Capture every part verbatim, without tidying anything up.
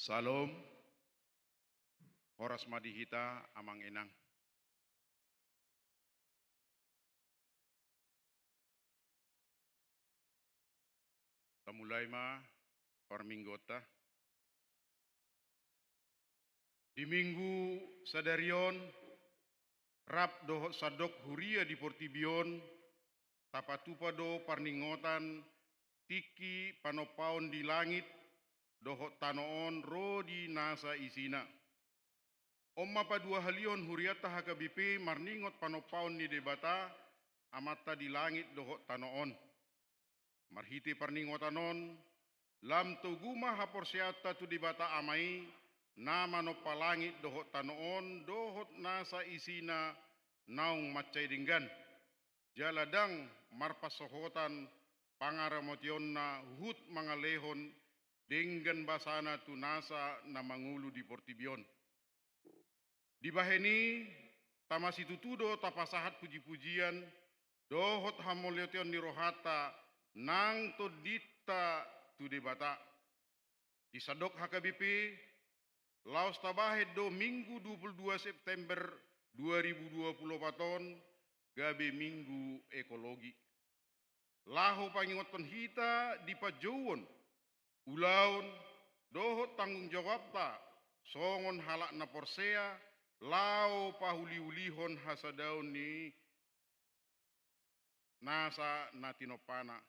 Syalom. Horas ma di hita, Amang Inang. Tamulai ma parmingguonta. Di minggu sadari on, rap dohot sandok huria di portibi on, tapatupa do parningotan tingki panompaon di langit dohot tano on ro di nasa isina. On ma paduahalihon hurianta H K B P marningot panompaon ni Debata, Amanta di langit dohot tano on. Marhite parningotan on, lam togu ma haporseaonta tu Debata Ama i, na manompa langit dohot tano on dohot nasa isina naung mansai denggan. Jala ndang marpansohotan pangaramotionna huhut mangalehon denggan basana tu nasa na mangolu di portibi on. Dibahen i, tama situtu do tapasahat pujipujian dohot hamauliateon ni rohanta nang tondinta tu Debata. Di sandok H K B P, laos tabahen do Minggu dua puluh dua September dua ribu dua puluh opat on gabe Minggu Ekologi. Laho pangingothon hita di panjouon, ulaon, dohot tanggung jawabta songon halak na porsea, laho pahuliulihon hasadaon ni nasa na tinompana.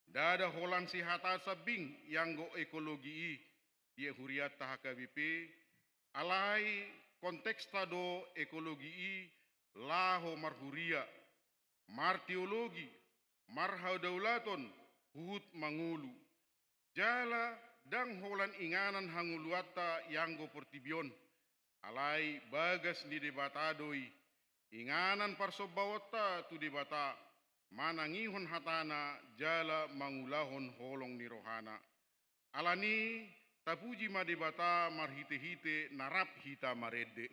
Ndada holan sihata sambing ianggo ekologi i di hurianta H K B P, alai konteksta do ekologi i laho marhuria, marteologi, marhadaulaton, huhut mangolu. Jala ndang holan inganan hangoluanta ianggo portibi on, alai bagas ni Debata do i, inganan parsombaonta tu Debata, manangihon hatana jala mangulahon holong ni rohana. Alani, tapuji ma Debata marhitehite na rap hita marende.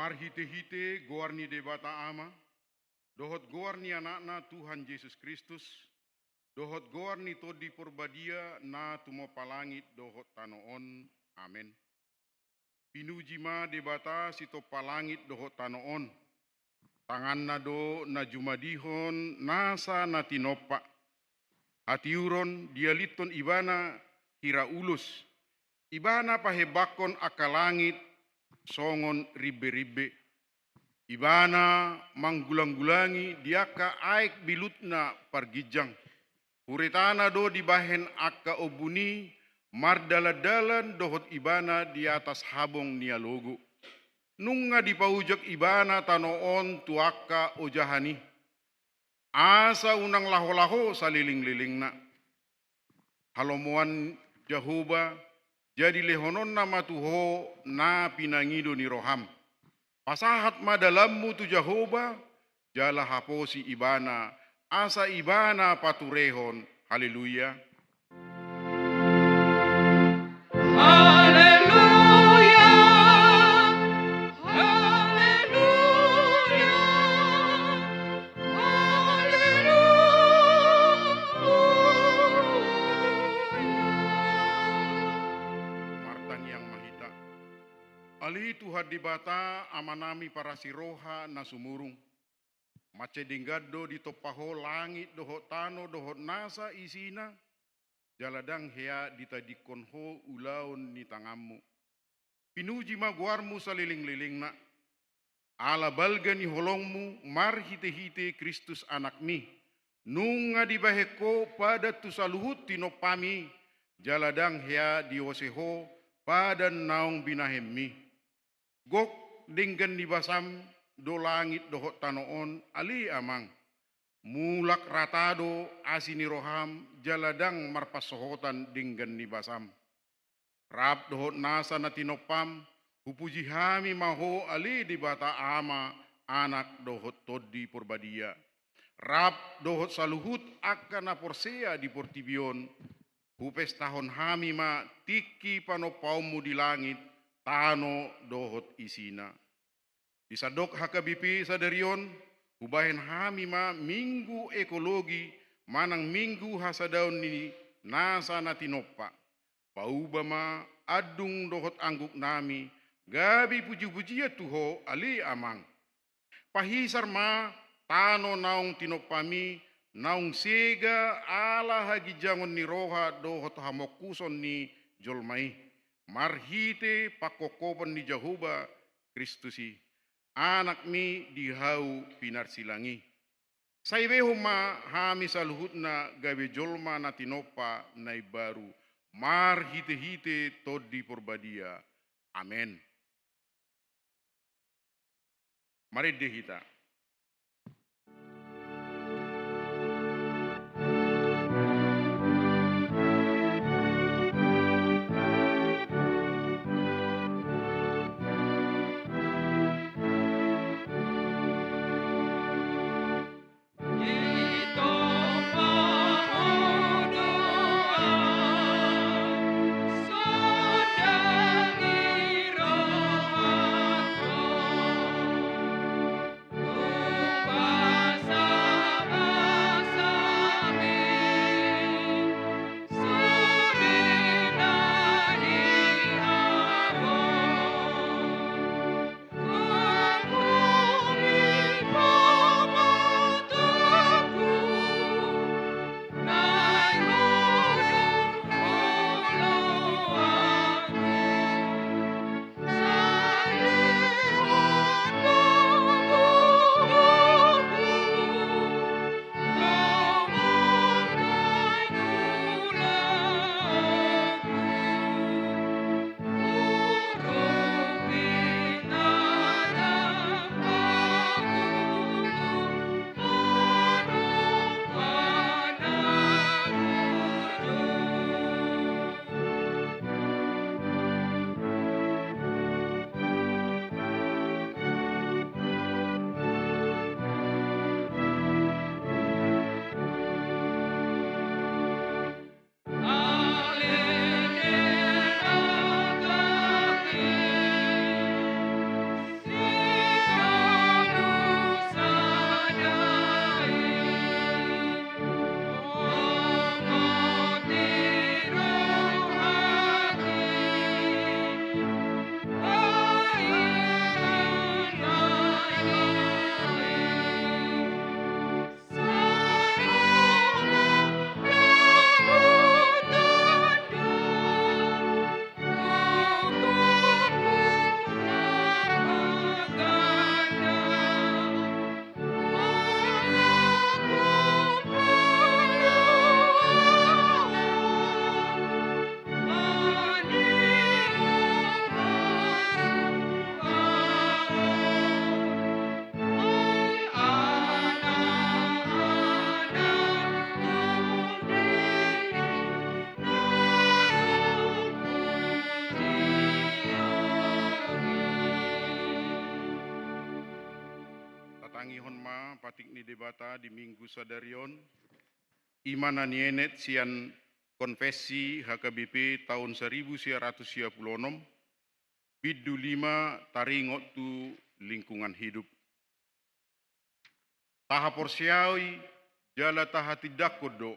Marhite-hite goar ni Debata Ama, dohot goar ni Anakna Tuhan Jesus Kristus, dohot goar ni Tondi Porbadia na tumompa langit dohot tano on. Amen. Pinuji ma Debata sitompa langit dohot tano on. Tanganna do na jumadihon nasa na tinompa. Hatiuron dialinhon Ibana hira ulos. Ibana pahembangkon angka langit songon rimbe-rimbe. Ibana manggulanggulangi di angka aek bilutna parginjang. Huretana do dibahen angka ombun i mardalandalan dohot Ibana di atas habong ni alogo. Nunga dipaujak Ibana tano on tu angka ojahan i, asa unang laholaho salelenglelengna. Halomoan Jahowa, jadi lehononna ma tu ho na pinangido ni roham. Pasahat ma dalanmu tu Jahowa, jala haposi Ibana, asa Ibana paturehon. Haleluya. Haleluya. Haleluya. Haleluya. Martangiang ma hita. Ale Tuhan Debata, Amanami parasi roha na sumurung. Mansai denggan do ditompa ho langit dohot tano dohot nasa isina, jala ndang hea ditadingkon ho ulaon ni tanganmu. Pinuji ma goarmu salelenglelengna. Ala balga ni holongmu marhitehite Kristus Anakmi, nunga dibahen ho padan tu saluhut tinompami, jala ndang hea diose ho padan naung binahenmi. Gok denggan ni basam do langit dohot tano on, ale Amang. Mulak rata do asi ni roham, jala ndang marpansohotan denggan ni basam. Rap dohot nasa na tinompam, hupuji hami ma ho ale Debata Ama, Anak dohot Tondi Porbadia. Rap dohot saluhut angka na porsea di portibi on, hupestahon hami ma tingki panompaonmu di langit, tano dohot isina. Di sandok H K B P sadari on, hubahen hami ma Minggu Ekologi manang Minggu Hasadaon ni nasa na tinompa. Pauba ma andung dohot angguknami gabe pujipujian tu ho ale Amang. Pahisar ma tano naung tinompami, naung sega ala haginjangon ni roha dohot hamongkuson ni jolma i, marhite pangkophopon ni Jahowa Kristus i, Anakmi di hau pinarsilang i. Sai behon ma hami saluhutna gabe jolma na tinompa na imbaru, marhitehite Tondi Porbadia. Amen. Marende hita. Tangihon ma patik ni Debata di Minggu sadari on, i ma na nienet sian Konfessi H K B P taon saribu sia ratus sia pulu onom, bindu lima, taringot tu lingkungan hidup. Tahaporseai jala tahatindangkon do,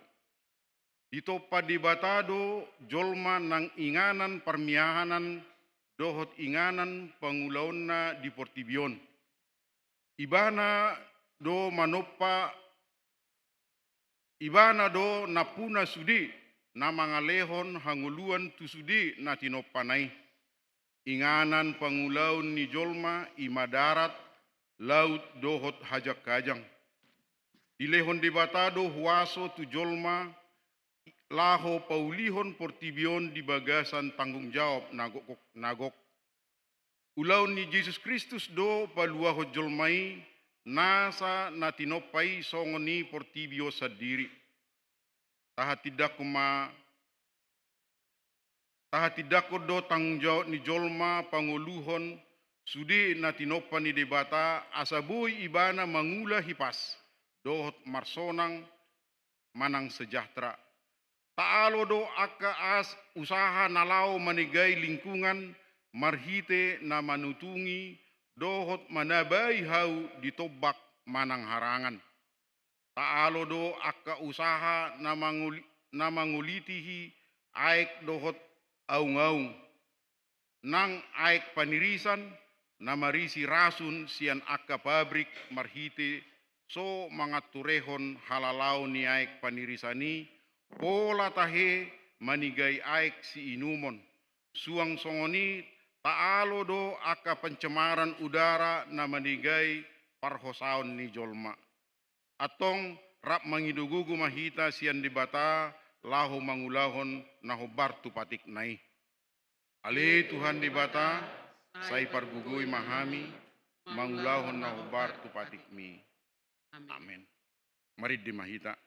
ditompa Debata do jolma nang inganan parmianan dohot inganan pangulaonna di portibi on. Ibana do manompa, Ibana do nampuna sude na mangalehon hangoluan tu sude na tinompana i. Inganan pangulaon ni jolma i ma darat, laut dohot hajangkajang. Dilehon Debata do huaso tu jolma laho paulihon portibi on di bagasan tanggung jawab na gok, na gok. Ulaon ni Jesus Kristus do paluahon jolma i nasa na tinompa i songon i portibi on sandiri. Tahatindangkon ma, tahatindangkon do tanggung jawab ni jolma pangoluhon sude na tinompa ni Debata asa boi ibana mangula hipas dohot marsonang manang sejahtera. Taalo do angka as usaha na laho manegai lingkungan marhite na manutungi dohot manabai hau di tombak manang harangan. Taalo do angka usaha na manguli-, na mangulitihi aek dohot aungaung. Nang aek panirisan na marisi rasun sian angka pabrik marhite so manganturehon halalaon ni aek panirisan i pola tahe manegai aek siinumon. Suang songon i taalo do angka pencemaran udara na manegai parhosaon ni jolma. Antong rap mangido gogo ma hita sian Debata laho mangulahon na hombar tu patikna i. Ale Tuhan Debata, sai pargogoi ma hami mangulahon na hombar tu patikmi. Amen. Marende ma hita.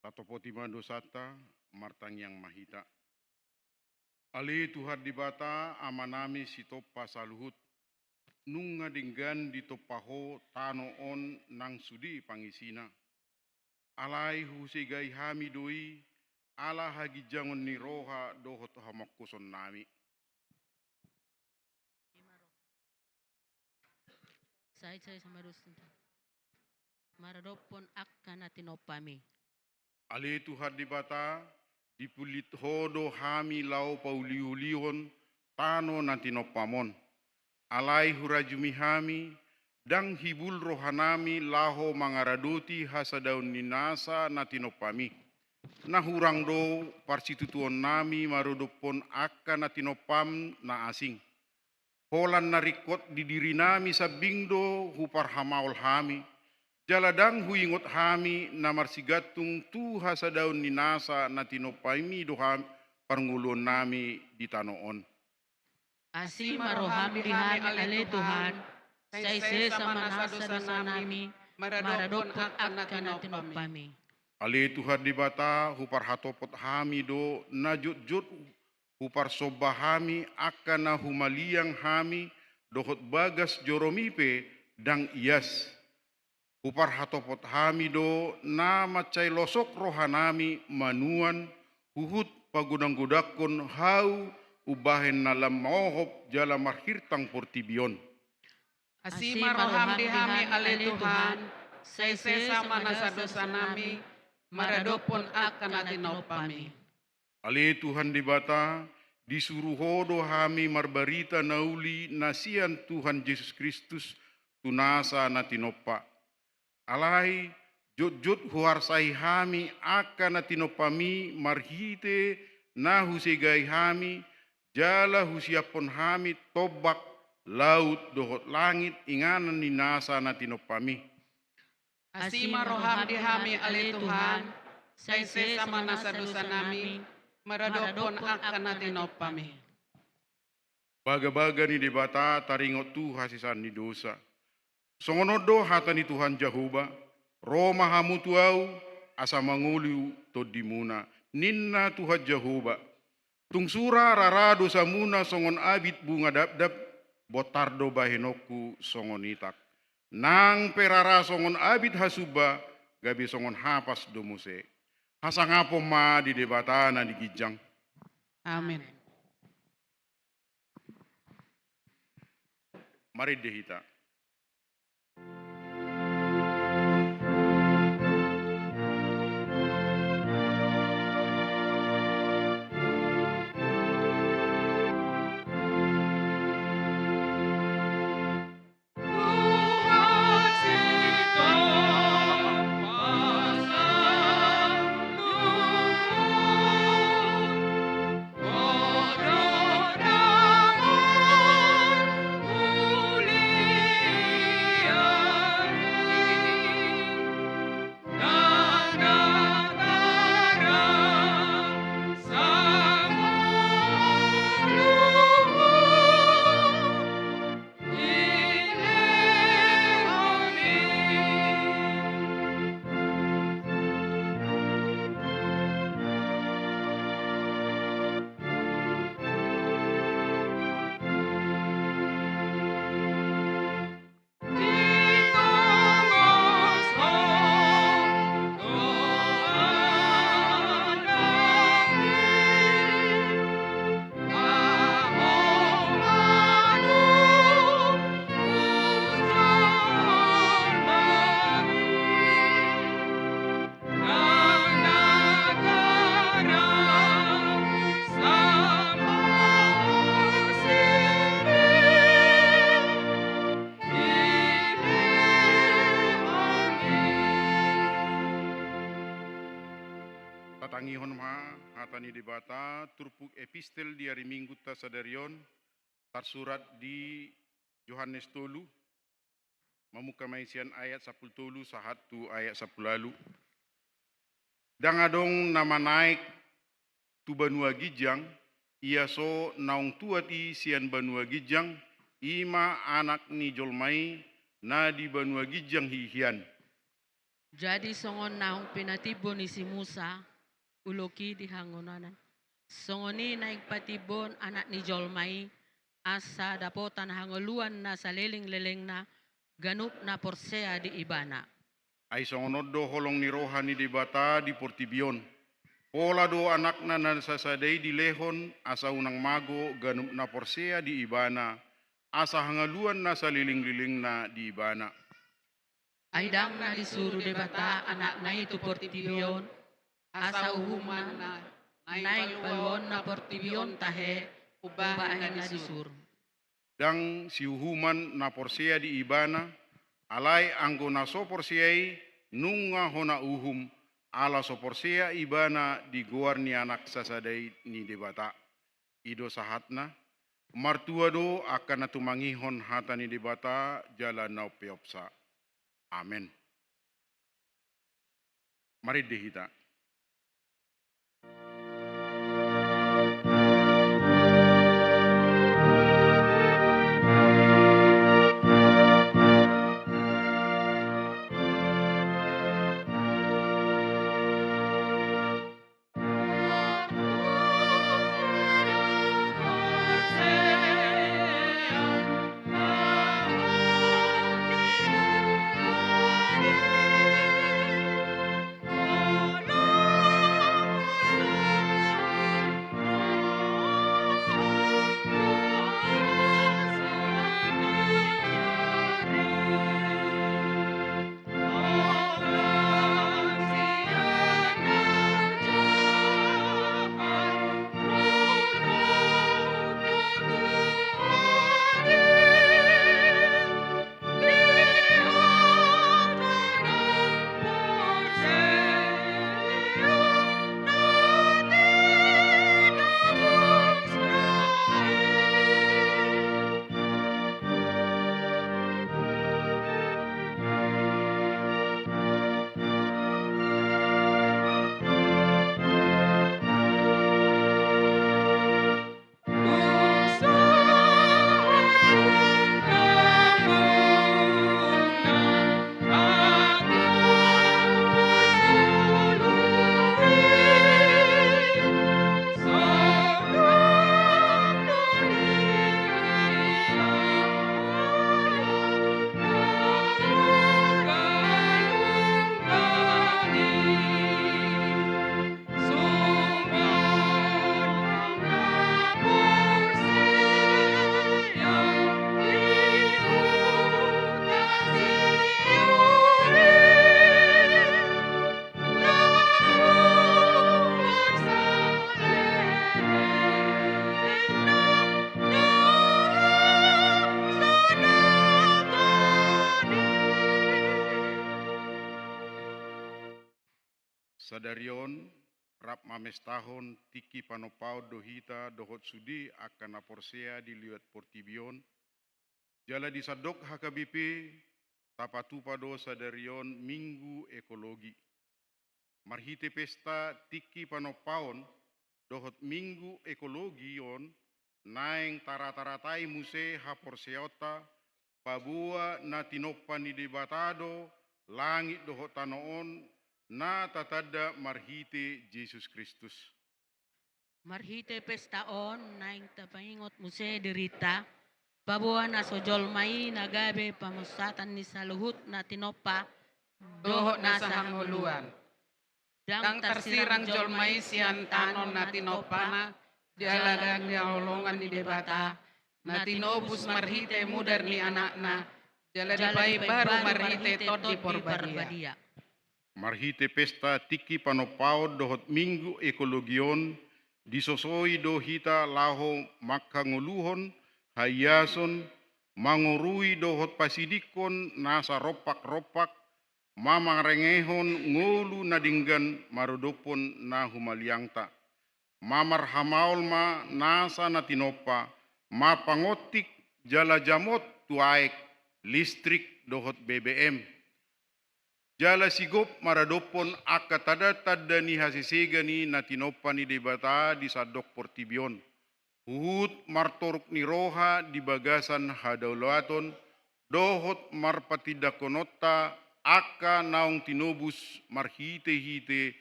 Tatopoti ma dosanta, martangiang ma hita. Ale Tuhan Debata, Amanami sitompa saluhut, nunga denggan ditompa Ho tano on nang sude pangisina. Alai husegai hami do i, ala haginjangon ni roha dohot hamangkosonnami. Sai, sai sama dos. Maradophon angka na tinompami. Ale Tuhan Debata, dipillit Ho do hami laho pauliulihon tano na tinompam on. Alai hurajumi hami, ndang hibul rohanami laho mangaradoti hasadaon ni nasa na tinompami. Na hurang do parsitutuonnami maradophon angka na tinompam na asing. Holan na ringkot di dirinami sambing do huparhamaol hami, jala ndang huingot hami na marsigantung tu hasadaon ni nasa na tinompami do hami parngoluonnami di tano on. Asi ma roham di hami, ale Tuhan, sai sesa ma nasa dosanami maradophon angka na tinompami. Ale Tuhan Debata, huparhatopot hami do na jotjot huparsomba hami angka na humaliang hami dohot bagas joromi pe ndang ias. Huparhatopot hami do na mansai losok rohanami manuan huhut pagodanggodangkon hau umbahen na lam maohop jala marhirtang portibi on. Asi ma roham di hami, ale Tuhan, sai sesa ma nasa dosanami maradophon angka na tinompami. Ale Tuhan Debata, disuru Ho do hami marbarita na uli na sian Tuhan Jesus Kristus tu nasa na tinompa. Alai jotjot huarsai hami angka na tinompami marhite na husegai hami, jala husiaphon hami tombak, laut dohot langit inganan ni nasa na tinompami. Asi ma roham di hami, ale Tuhan, sai sesa ma nasa dosanami maradophon angka na tinompami. Bagabaga ni Debata taringot tu hasesaan ni dosa. Songon on do hata ni Tuhan Jahowa: Ro ma hamu tu Ahu, asa mangolu tondimuna, ninna Tuhan Jahowa. Tung sura rara dosamuna songon abit bunga dabdab, bontar do bahenonku songon itak. Nang pe rara songon abit hasumba, gabe songon hapas do muse. Hasangapon ma di Debata na di ginjang. Amen. Marende hita. Tatangihon ma hata ni Debata, turpuk epistel di ari Minggunta sadari on, tarsurat di Johannes tolu, mamungka ma i sian ayat sampulu tolu sahat tu ayat sampulu ualu. Ndang adong na manaek tu banua ginjang, ia so naung tuat i sian banua ginjang, i ma Anak ni jolma i na di banua ginjang hihian. Jadi songon naung pinatimbo ni si Musa ulok i di hangonan, Songon i naeng patimbon Anak ni jolma i, asa dapotan hangoluan na salelenglelengna ganup na porsea di Ibana. Ai songon on do holong ni roha ni Debata di portibi on. Pola do Anakna na sasada i dilehon, asa unang mago ganup na porsea di Ibana, asa hangoluan na salelenglelengna di Ibana. Ai ndang na disuru Debata Anakna i tu portibi on, asa uhuman na naeng paluaonna portibi on tahe umbahen na disuru. Ndang siuhuman na porsea di Ibana, alai anggo na so porsea i nunga hona uhum, ala so porsea ibana di goar ni Anak sasada i ni Debata. I do sahatna. Martua do angka na tumangihon hata ni Debata jala na umpeopsa. Amen. Marende hita. Sadari on, rap mamestahon tingki panompaon do hita dohot sude angka na porsea di liat portibi on, jala di sandok H K B P, tapatupa do sadari on Minggu Ekologi. Marhite pesta tingki panompaon dohot Minggu Ekologi on, naeng tarata-ratai muse haporseaonta, paboa na tinompa ni Debata do langit dohot tano on, na tatanda marhite Jesus Kristus. Marhite pesta on naeng tapaingot muse dirinta, paboa na so jolma i na gabe pamusatan ni saluhut na tinompa dohot na sahangoluan. Ndang tarsirang jolma i sian tano na tinompana, jala ndang di haholongan ni Debata, na tinobus marhite mudar ni Anakna, jala dipaimbaru marhite Tondi Parbadia. Marhite pesta tingki panompaon dohot Minggu Ekologi on, disosoi do hita laho manghangoluhon haiason, mangorui dohot pasidingkon nasa rompak-rompak, mamarengehon ngolu na denggan maradophon na humaliangta, mamarhamaol ma nasa na tinompa, marpangontik jala jamot tu aek, listrik dohot B B M. Jala sigop maradophon angka tanda-tanda ni hasesegan i na tinompa ni Debata di sandok portibi on. Huhut martoruk ni roha di bagasan hadaulaton, dohot marpatindangkononta angka naung tinobus marhite-hite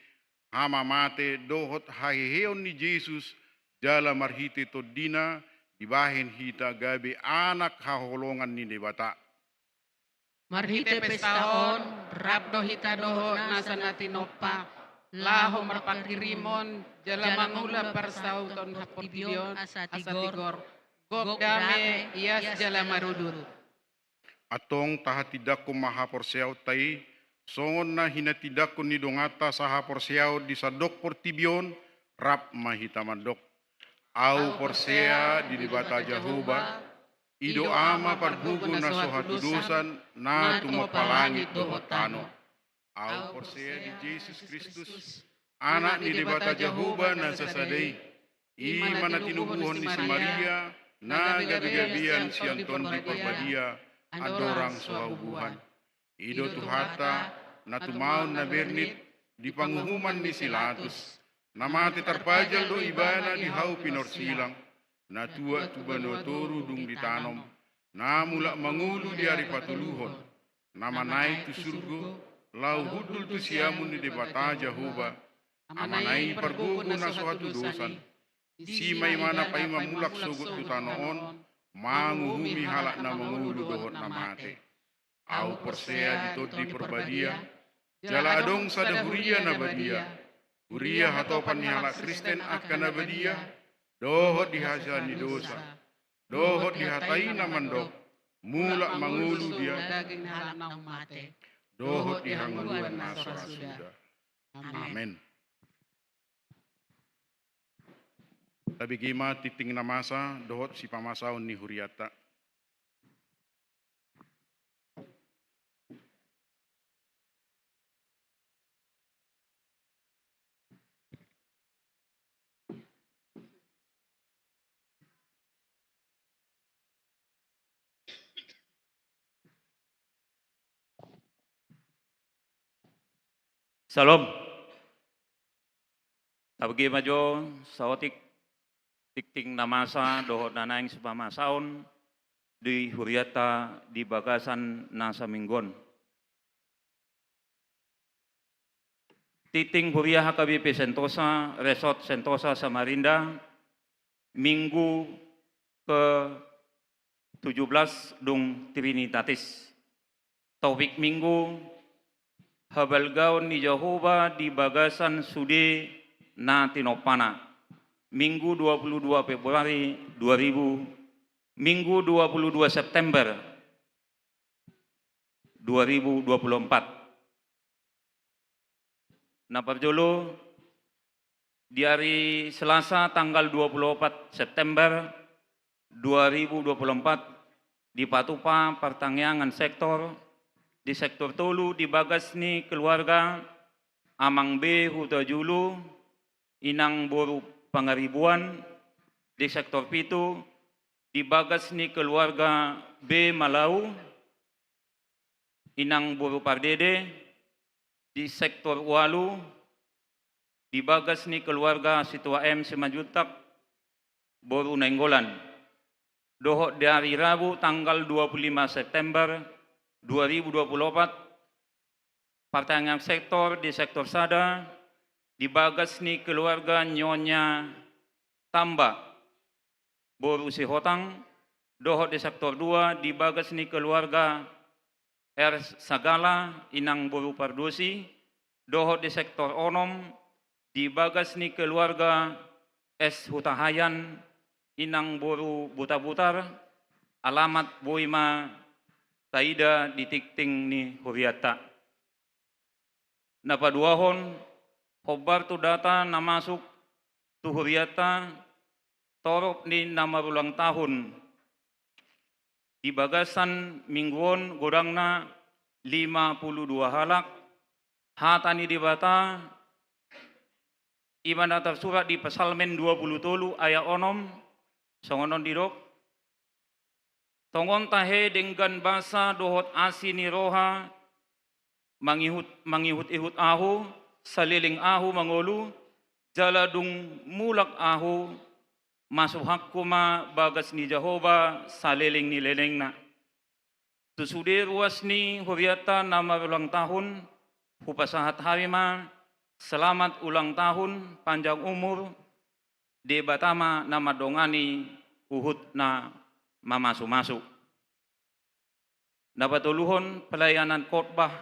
hamamate dohot haheheon ni Jesus jala marhite TondiNa dibahen hita gabe anak haholongan ni Debata. Marhite pesta on, rap do hita dohot nasa na tinompa, laho marpanghirimon, jala mangula parsauton haportibion, asa tigor, gok dame, ias jala marudut. Antong tahatindangkon ma haporseaonta i, songon na hinatindangkon ni donganta sahaporseaon di sandok portibi on, rap ma hita mandok. Ahu porsea di Debata Jahowa, i do Ama pargogo na so hatudosan, na tumompa langit dohot tano. Ahu porsea di Jesus Kristus, Anak ni Debata Jahowa na sasada i, i ma na tinubuhon ni si Maria, na gabegabean sian Tondi Parbadia, andorang so hau buhan. I do Tuhanta, na tumaon na bernit, di panguhuman ni si Latus, na mate tarpajal do ibana di hau pinorsilang, na tuat tu banua toru dung ditanom, na mulak mangolu di ari patoluhon, na manaek tu surgo, laho hundul tu siamun ni Debata Jahowa, Amana i pargogo na so hatudosan, disi ma ibana paima mulak sogot tu tano on, manguhumi halak na mangolu dohot na mate. Ahu porsea di Tondi Parbadia, jala adong sada huria na badia, huria hatopan ni halak Kristen angka na badia, dohot di hasesaan ni dosa, dohot di hata i na mandok, mulak mangolu di daging ni halak naung mate, dohot di hangoluan na so ra suda. Amen. Amen. Tabege ma tingting na masa dohot sipamasaon ni hurianta. Syalom. Tabege ma jo saotik tingting na masa dohot na naeng sipamasaon di hurianta di bagasan na saminggu on. Tingting huria H K B P Sentosa, Resort Sentosa Samarinda, Minggu ke tujuh belas dung Trinitatis. Topik Minggu, habalgaon ni Jahowa di bagasan sude na tinompana. Minggu dua puluh dua Februari dua ribu, Minggu dua puluh dua September dua ribu dua puluh empat. Na parjolo, di ari Selasa tanggal dua puluh opat September dua ribu dua puluh empat, dipatupa partangiangan sektor, di sektor tolu di bagas ni keluarga Amang B Hutajulu, Inang boru Pangaribuan, di sektor pitu, di bagas ni keluarga B Malau, Inang boru Pardede, di sektor ualu, di bagas ni keluarga Situa M Simanjuntak, boru Nainggolan. Dohot di ari Rabu tanggal dua puluh lima September dua ribu dua puluh opat, partangiangan sektor di sektor sada, di bagas ni keluarga Nyonya Tamba, boru Sihotang, dohot di sektor dua, di bagas ni keluarga R Sagala, Inang boru Pardosi, dohot di sektor onom, di bagas ni keluarga S Hutahayan, Inang boru Butabutar, alamat boi ma taida di tingting ni hurianta. Na paduahon, hombar tu data na masuk tu hurianta, torop ni na marulang tahun di bagasan minggu on godangna lima puluh dua halak. Hata ni Debata, i ma na tarsurat di Psalmen dua puluh tolu ayat onom, songon on didok: Tongon tahe denggan basa dohot asi ni roha mangihut, mangihut-ihut ahu, saleleng ahu mangolu, jala dung mulak ahu, masuhakku ma bagas ni Jahowa saleleng ni lelengna. Tu sude ruas ni hurianta na marulang tahun, hupasahat hami ma selamat ulang tahun, panjang umur, Debata ma na mandongani huhut na mamasumasu. Na patoluhon, pelayanan khotbah.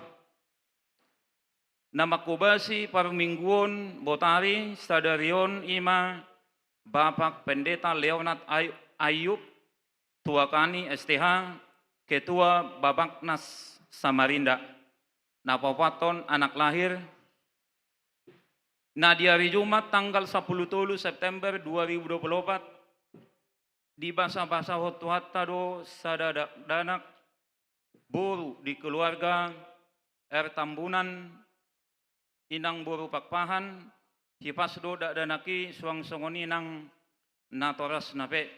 Na manghobasi parmingguon botari sadari on i ma Bapak Pendeta Leonard Ay-, Ayub, Tuakani S T H, Ketua Babaknas Samarinda. Na paopathon, anak lahir. Na di ari Jumat tanggal sampulu tolu September dua ribu dua pulu opat, dibasabasahon Tuhanta do sada dakdanak boru di keluarga R Tambunan, inang boru Pakpahan. Hipas do dakdanak i, suang songon i nang natorasna pe.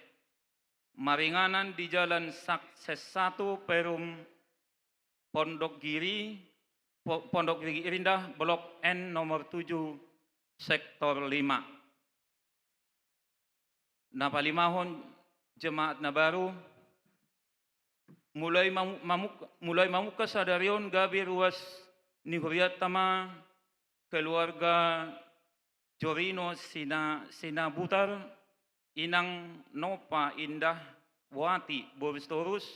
Maringanan di Jalan Sukses satu, Perum, Pondok Giri, Po-, Pondok Giri Indah, Blok N nomor tujuh, Sektor lima. Na palimahon, jemaat na baru. Mulai mamu-, mamuk-, mulai mamungka sadari on gabe ruas ni hurianta ma keluarga Jorino Sina-, Sinabutar, inang Nopa Indah Wati boru Sitorus,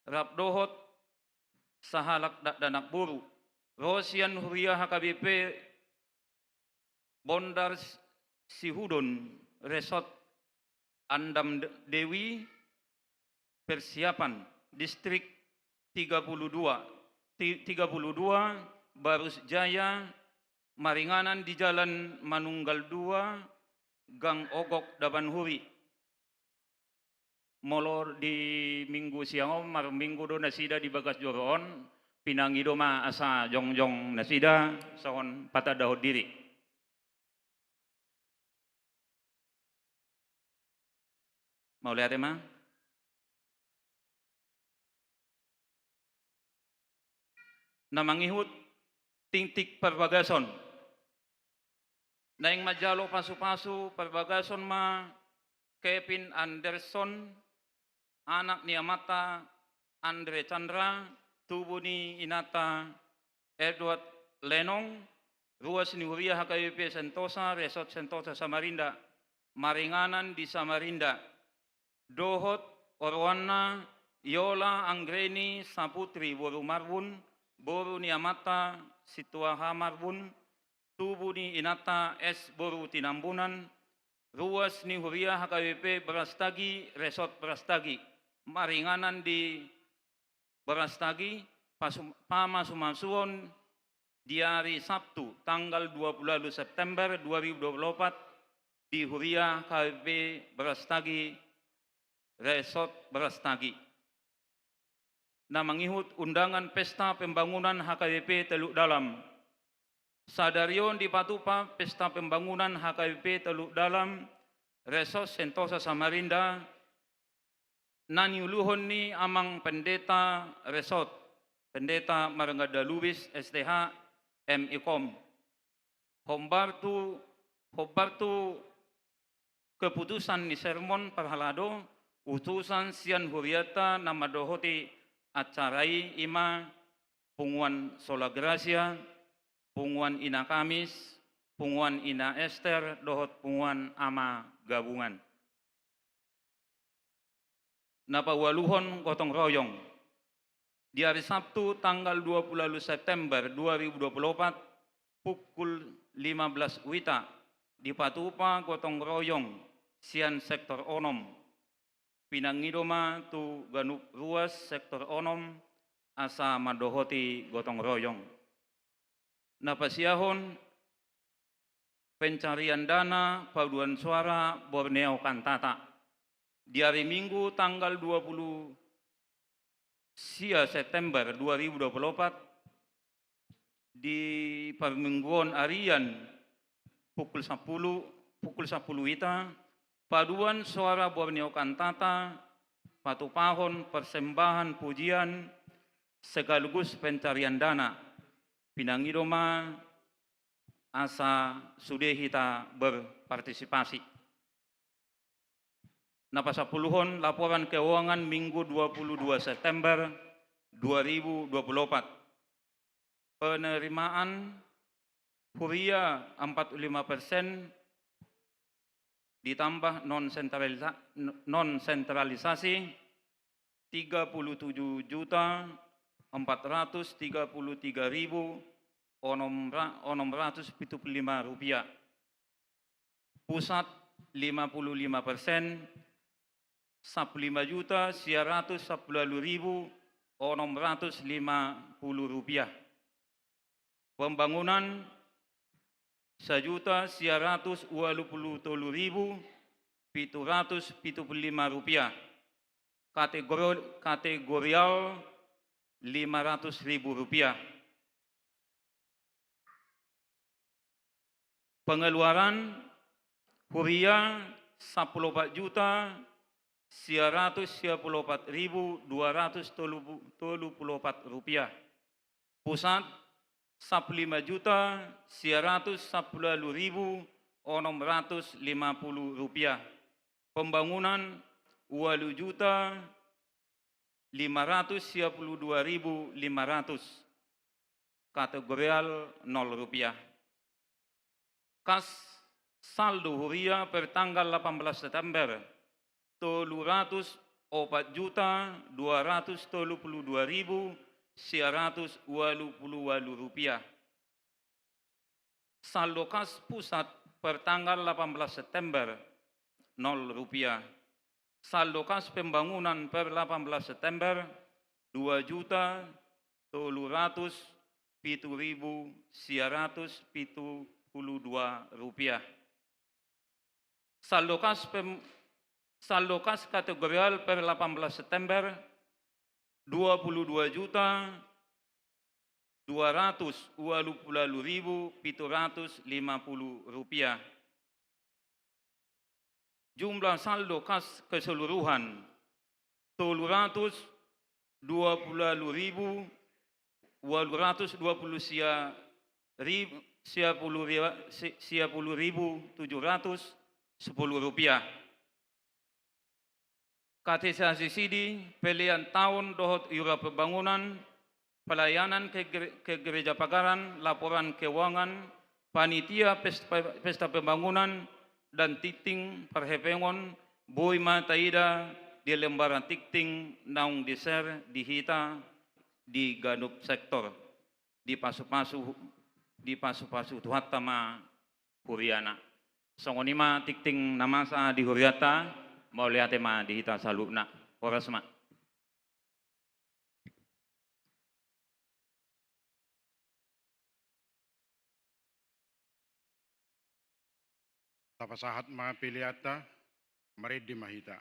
rap dohot sahalak dakdanak boru. Ro sian huria H K B P Bondar Sihudon, Resort Andam De-, Dewi, persiapan, Distrik tiga puluh dua, ti-, tiga puluh dua, Barus Jaya, maringanan di Jalan Manunggal dua, Gang Ogok Dabanhuri. Molo di minggu siang on, marminggu do nasida di bagas joro on, pinangido ma asa jongjong nasida songon patandahon diri. Mauliate ma. Na mangihut, tingting parbagason. Naeng manjalo pasupasu parbagason ma Kevin Anderson, anak ni amanta Andre Chandra, tubu ni inanta Edward Lenong, ruas ni huria H K B P Sentosa, Resort Sentosa Samarinda, maringanan di Samarinda, dohot oroanna Yola Anggreni Saputri boru Marbun, boru ni amanta Situaha Marbun, tubu ni inanta S boru Tinambunan, ruas ni huria H K B P Brastagi, Resort Brastagi, maringanan di Brastagi, pasu-, pamasumasuon di ari Sabtu tanggal dua puluh walu September dua ribu dua puluh opat di huria H K B P Brastagi, Resort Brastagi. Na mangihut, undangan pesta pembangunan H K B P Teluk Dalam. Sadari on dipatupa pesta pembangunan H K B P Teluk Dalam, Resort Sentosa Samarinda, na niuluhon ni Amang Pendeta Resort, Pendeta Marganda Lubis, S T H, M I Kom. Hombar tu, hombar tu keputusan ni sermon parhalado, utusan sian hurianta na mandohoti acara i, i ma Punguan Sola Gracia, Punguan Ina Kamis, Punguan Ina Ester, dohot Punguan Ama Gabungan. Na paualuhon, gotong royong. Di ari Sabtu tanggal dua puluh walu September dua ribu dua puluh opat, pukul lima belas wita, dipatupa gotong royong sian sektor onom. Pinangido ma tu ganup ruas sektor onom asa mandohoti gotong royong. Na pasiahon, pencarian dana paduan suara Borneo Kantata. Di ari Minggu tanggal dua puluh sia September dua ribu dua puluh opat, di parmingguon arian pukul sampulu, pukul sampulu wita, paduan suara Borneo Kantata, patupahon persembahan pujian sekaligus pencarian dana. Pinangido ma asa sude hita berpartisipasi. Na pasampuluhon, laporan keuangan Minggu dua puluh dua September dua ribu dua puluh opat. Penerimaan huria empat puluh lima persen, ditambah non sentralisa-, non sentralisasi, tiga puluh tujuh juta empat ratus tiga puluh tiga ribu onom ra-, onom ratus pitu puluh lima rupiah. Pusat lima puluh lima persen, sampulu lima juta sia ratus sampulu ualu ribu onom ratus lima puluh rupiah. Pembangunan, sajuta sia ratus ualu puluh tolu ribu pitu ratus pitu puluh lima rupiah. Kategori-, kategorial, lima ratus ribu rupiah. Pengeluaran, huria, sampulu opat juta sia ratus sia puluh opat ribu dua ratus tolu puluh opat rupiah. Pusat, sampulu lima juta sia ratus sampulu ualu ribu onom ratus lima puluh rupiah. Pembangunan, ualu juta lima ratus sia puluh dua ribu lima ratus. Kategorial, nol rupiah. Kas saldo huria per tanggal delapan belas September, tolu ratus opat juta dua ratus tolu puluh dua ribu sia ratus ualu puluh ualu rupiah. Saldo kas pusat per tanggal delapan belas September, nol rupiah. Saldo kas pembangunan per delapan belas September, dua juta tolu ratus pitu ribu sia ratus pitu puluh dua rupiah. Saldo kas pem-, saldo kas kategorial per delapan belas September, dua puluh dua juta dua ratus ualu puluh ualu ribu pitu ratus lima puluh rupiah. Jumlah saldo kas keseluruhan, tolu ratus dua puluh ualu ribu ualu ratus dua puluh sia rib-, sia puluh ria-, si-, sia puluh ribu tujuh ratus sepuluh rupiah. Kategorisasi sidi, pelean taon dohot iuran pembangunan, pelayanan ke gere-, ke gereja pagaran, laporan keuangan, panitia pes-, pe-, pesta pembangunan, dan tingting parhepengon, boi ma taida di lembaran tingting naung di-share di hita di ganup sektor. Dipasupasu, dipasupasu Tuhanta ma huriana. Songon i ma tingting na masa di hurianta, mauliate ma di hita saluhutna. Horas ma. Tapasahat ma peleanta, marende ma hita.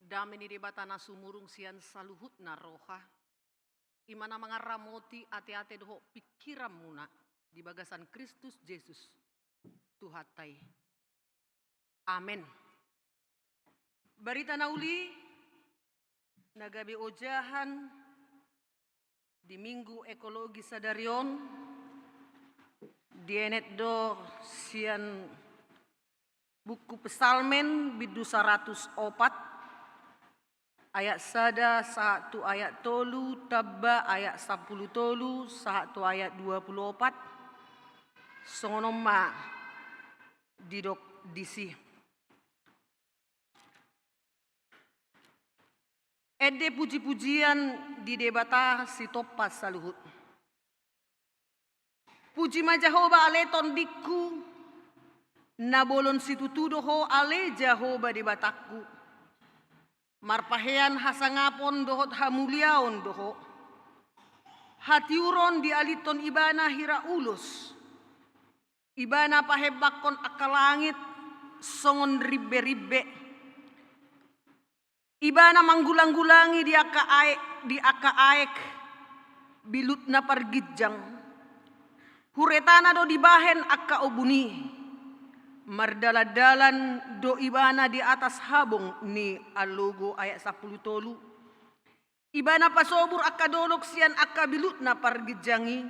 Dame ni Debata na sumurung sian saluhutna roha, i ma na mangaramoti ateate dohot pingkiranmuna di bagasan Kristus Jesus, Tuhanta i. Amen. Barita na uli na gabe ojahan di Minggu Ekologi sadari on dienet do sian buku Psalmen bindu saratus opat, ayat sada sahat tu ayat tolu, tamba ayat sampulu tolu sahat tu ayat dua pulu opat. Songon on ma didok disi. Ende puji-pujian di Debata sitompa saluhut. Puji ma Jahowa ale tondingku, na bolon situtu do Ho ale Jahowa Debatangku. Marpahean hasangapon dohot hamuliaon do Ho. Hatiuron dialinhon Ibana hira ulos. Ibana pahembanghon angka langit songon rimbe-rimbe. Ibana manggulanggulangi di angka aek, di angka aek bilutna parginjang. Huretana do dibahen angka ombun i. Mardalandalan do Ibana di atas habong ni alogo, ayat sampulu tolu. Ibana pasobur angka dolok sian angka bilutna parginjang i.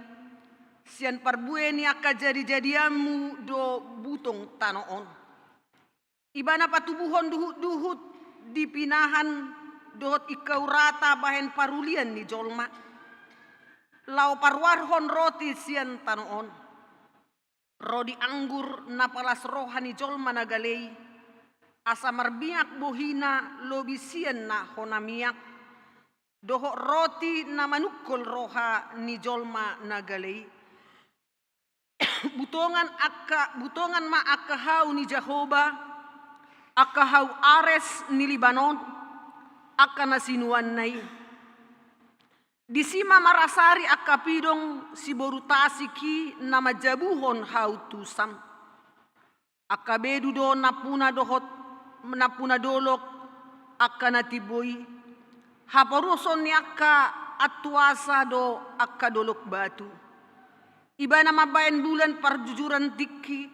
Sian parbue ni angka jadijadianmu do butong tano on. Ibana patubuhon duhutduhut di pinahan dohot ingkau rata bahen parulian ni jolma, laho paruarhon roti sian tano on. Rodi anggur na palas roha ni jolma na gale i, asa marmiak bohina lobi sian na hona miak, dohot roti na manungkol roha ni jolma na gale i. Butongan angka, butongan ma angka hau ni Jahowa, angka hau ares ni Libanon, angka na sinuanna i. Disi ma marasari angka pidong siboru tasik i na manjabuhon hau tusam. Angka bedu do nampuna dohot, nampuna dolok angka na timbo i. Haporuson ni angka antuasa do angka dolok batu. Ibana mambahen bulan parjujuran tingki.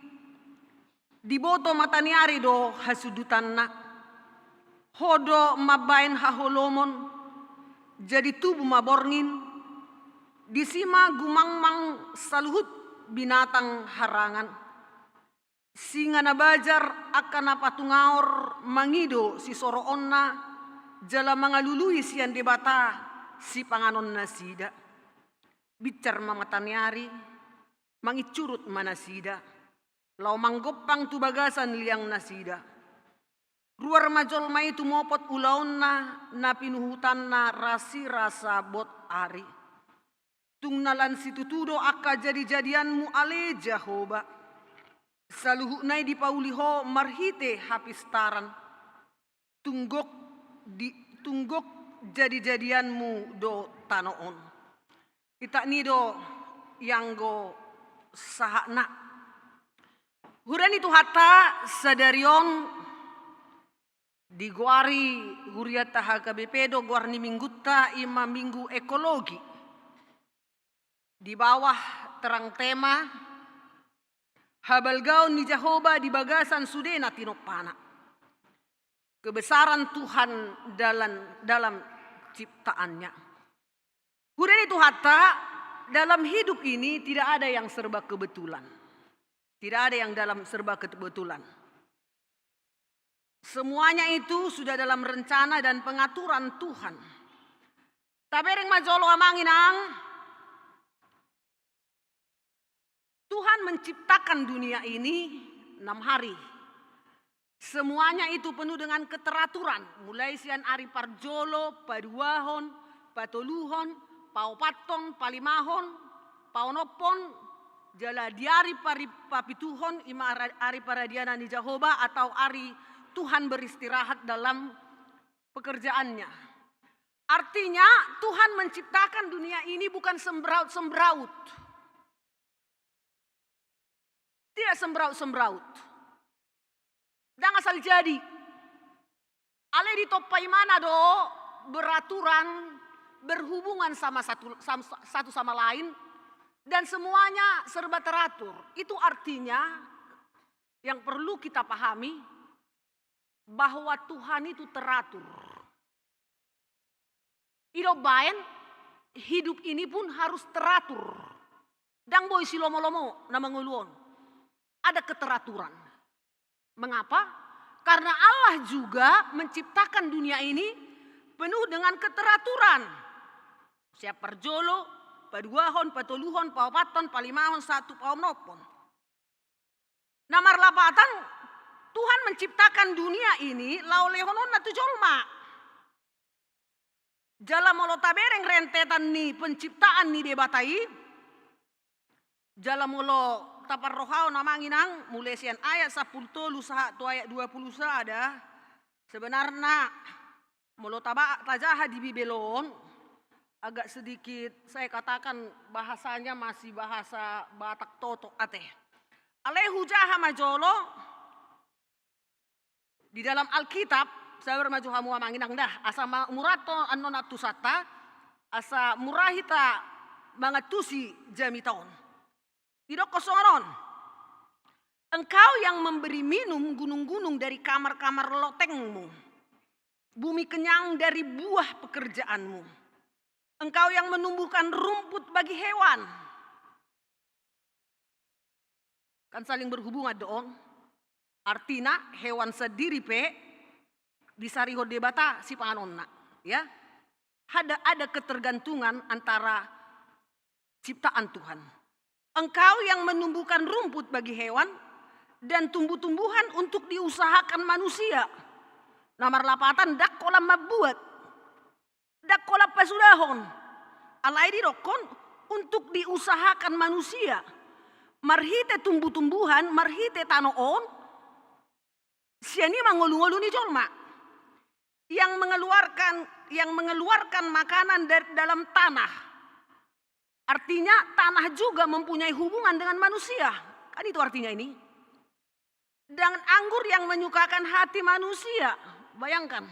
Diboto mataniari do hasundutanna. Ho do mambahen haholomon, jadi tubu ma borngin. Disi ma gumangmang saluhut binatang harangan. Singa na bajar angka na patungaor mangido sisoroonna, jala mangalului sian Debata sipanganonnasida. Binsar ma mataniari, mangincurut ma nasida, laho manggompang tu bagasan liangnasida. Ruar ma jolma i tumopot ulaonna na pinuhutanna rasirasa bot ari. Tung na lan situtu do angka jadijadianmu ale Jahowa. Saluhutna i dipauli Ho marhite hapistaran. Tung gok di, tung gok jadijadianmu do tano on. Itak ni do ianggo sahatna. Huria ni Tuhanta, sadari on digoari hurianta H K B P do goar ni minggunta, i ma Minggu Ekologi. Di bawah terang tema, habalgaon ni Jahowa di bagasan sude na tinompana. Kebesaran Tuhan dalam, dalam ciptaan-Nya. Huria ni Tuhanta, dalam hidup ini tidak ada yang serba kebetulan. Tidak ada yang dalam serba kebetulan. Semuanya itu sudah dalam rencana dan pengaturan Tuhan. Tabereng ma jolo amang inang, Tuhan menciptakan dunia ini enam hari. Semuanya itu penuh dengan keteraturan, mulai sian ari parjolo, paduahon, patoluhon, paopathon, palimahon, paonomhon, jala di ari pari-, papituhon, i ma ara-, ari paradianan ni Jahowa atau ari Tuhan beristirahat dalam pekerjaan-Nya. Artinya, Tuhan menciptakan dunia ini bukan sembraut-sembraut. Tidak sembraut-sembraut. Ndang asal jadi. Alai ditompa imana do beraturan, berhubungan sama satu, sam-, satu sama lain, dan semuanya serba teratur. Itu artinya yang perlu kita pahami bahwa Tuhan itu teratur. I do umbaen hidup ini pun harus teratur. Ndang boi silomo-lomo na mangolu on. Ada keteraturan. Mengapa? Karena Allah juga menciptakan dunia ini penuh dengan keteraturan. Sian parjolo, paduahon, patoluhon, paopathon, palimahon, sahat tu paonomhon. Na marlapatan, Tuhan menciptakan dunia ini laho lehononna tu jolma. Jala molo tabereng rentetan ni penciptaan ni Debata i, jala molo taparrohahon amang inang, mulai sian ayat sampulu tolu sahat tu ayat dua pulu sada, sebenarna molo taba-, tajaha di Bibel on, agak sedikit, saya katakan, bahasanya masih bahasa Batak totok ate. Alai hujaha ma jolo, di dalam Alkitab, sabar ma jo hamu amang inang dah, asa ma-, murah to annon atusanta, asa murah hita mangantusi jamita on. Didok songon on, "Engkau yang memberi minum gunung-gunung dari kamar-kamar lotengmu. Bumi kenyang dari buah pekerjaanmu. Engkau yang menumbuhkan rumput bagi hewan." Kan saling berhubungan do on. Artina hewan sandiri pe disarihon Debata sipanganonna, ya. Ada, ada ketergantungan antara ciptaan Tuhan. "Engkau yang menumbuhkan rumput bagi hewan dan tumbuh-tumbuhan untuk diusahakan manusia." Na marlapatan, ndang holan mambuat, ndang holan pasudahon. Alai didokkon untuk diusahakan manusia. Marhite tumbuh-tumbuhan, marhite tano on, sian i ma ngolu-ngolu ni jolma. Yang mengeluarkan, yang mengeluarkan makanan dari dalam tanah. Artinya, tanah juga mempunyai hubungan dengan manusia. Kan itu artinya ini. Dan anggur yang menyukakan hati manusia. Bayangkan,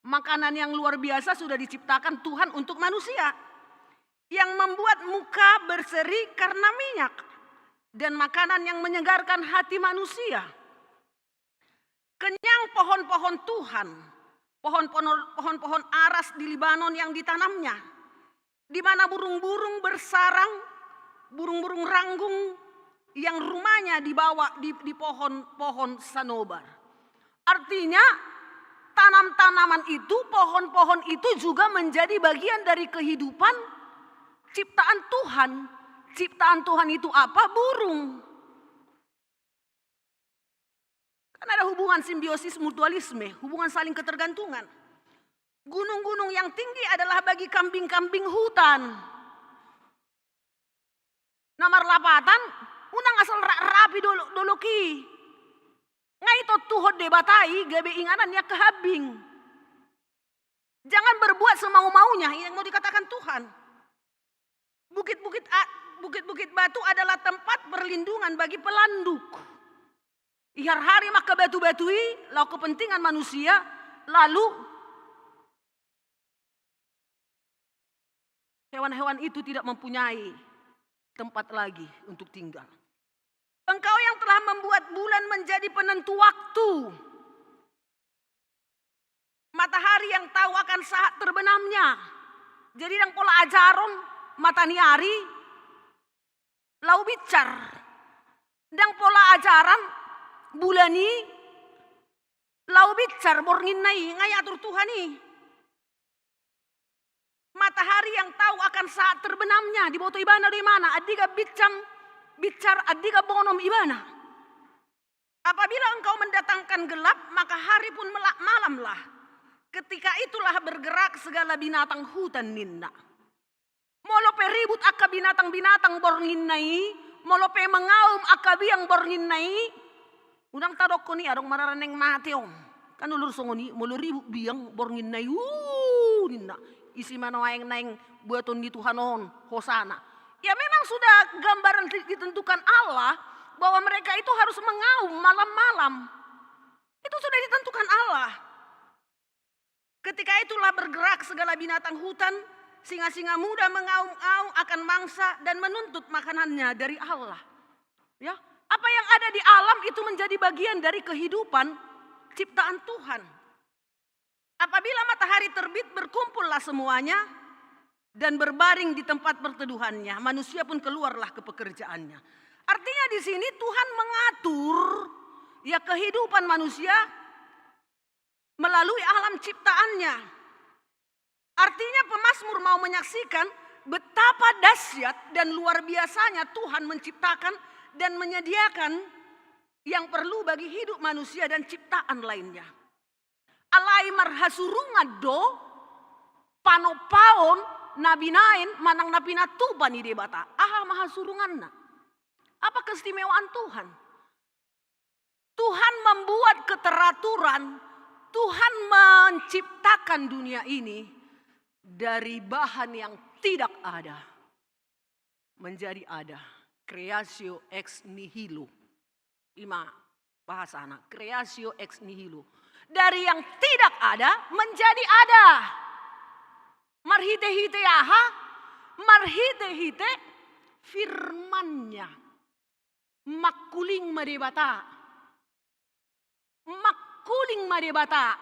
makanan yang luar biasa sudah diciptakan Tuhan untuk manusia. Yang membuat muka berseri karena minyak. Dan makanan yang menyegarkan hati manusia. Kenyang pohon-pohon Tuhan, pohon-pohon, pohon-pohon aras di Libanon yang ditanamnya, di mana burung-burung bersarang, burung-burung ranggung yang rumahnya di bawah, di, di pohon-pohon sanobar. Artinya, tanam-tanaman itu, pohon-pohon itu juga menjadi bagian dari kehidupan ciptaan Tuhan. Ciptaan Tuhan itu apa? Burung. Kan ada hubungan simbiosis mutualisme, hubungan saling ketergantungan. Gunung-gunung yang tinggi adalah bagi kambing-kambing hutan. Na marlapatan, unang asal ra-, rapi dolo-, dolok i. Nga ditontuhon Debata i gabe inganan ni angka kambing. Jangan berbuat semau-maunya, ini yang mau dikatakan Tuhan. Bukit-bukit a-, bukit-bukit batu adalah tempat perlindungan bagi pelanduk. Iharhari ma angka batu-batu i laho kepentingan manusia, lalu hewan-hewan itu tidak mempunyai tempat lagi untuk tinggal. Engkau yang telah membuat bulan menjadi penentu waktu. Matahari yang tahu akan saat terbenamnya. Jadi, ndang pola ajaron mataniari laho binsar. Ndang pola ajaran bulan i laho binsar bornginna i, nga diatur Tuhan i. Matahari yang tahu akan saat terbenamnya, diboto ibana do imana, andigan binsar, binsar, andigan bonom ibana. Apabila engkau mendatangkan gelap, maka hari pun mela-, malamlah. Ketika itulah bergerak segala binatang hutan, ninna. Molo pe ribut angka binatang-binatang bornginna i, molo pe mangaum angka biang bornginna i, unang tadokkon i adong marara naeng mate on. Kan olo do songon i, molo ribut biang bornginna i, uu, ninna. Ise ma nuaeng naeng buaton ni Tuhan on, hosana. Ya, memang sudah gambaran di-, ditentukan Allah bahwa mereka itu harus mengaum malam-malam. Itu sudah ditentukan Allah. Ketika itulah bergerak segala binatang hutan, singa-singa muda mengaum-aum akan mangsa dan menuntut makanannya dari Allah. Ya, apa yang ada di alam itu menjadi bagian dari kehidupan ciptaan Tuhan. Apabila matahari terbit, berkumpullah semuanya dan berbaring di tempat perteduhannya. Manusia pun keluarlah ke pekerjaannya. Artinya di sini Tuhan mengatur, ya, kehidupan manusia melalui alam ciptaannya. Artinya pemazmur mau menyaksikan betapa dahsyat dan luar biasanya Tuhan menciptakan dan menyediakan yang perlu bagi hidup manusia dan ciptaan lainnya. Alai marhasurungan do panompaon na binaen manang na pinatupa ni Debata. Aha ma hasurunganna? Apa keistimewaan Tuhan? Tuhan membuat keteraturan, Tuhan menciptakan dunia ini dari bahan yang tidak ada menjadi ada. Creatio ex nihilo. Ima bahasana, creatio ex nihilo. Dari yang tidak ada menjadi ada. Marhite-hite aha? Marhite-hite firman-Nya. Mangkuling ma Debata. Mangkuling ma Debata.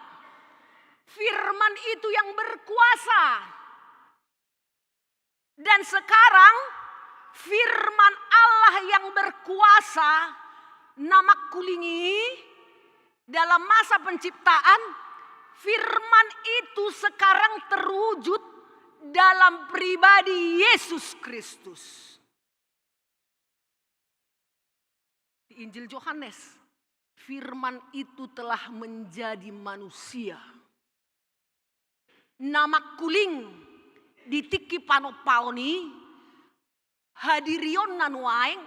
Firman itu yang berkuasa. Dan sekarang firman Allah yang berkuasa na mangkuling i dalam masa penciptaan, firman itu sekarang terwujud dalam pribadi Yesus Kristus. Di Injil Yohanes, firman itu telah menjadi manusia. Na mangkuling di tingki panompaon i, hadirionna nuaeng,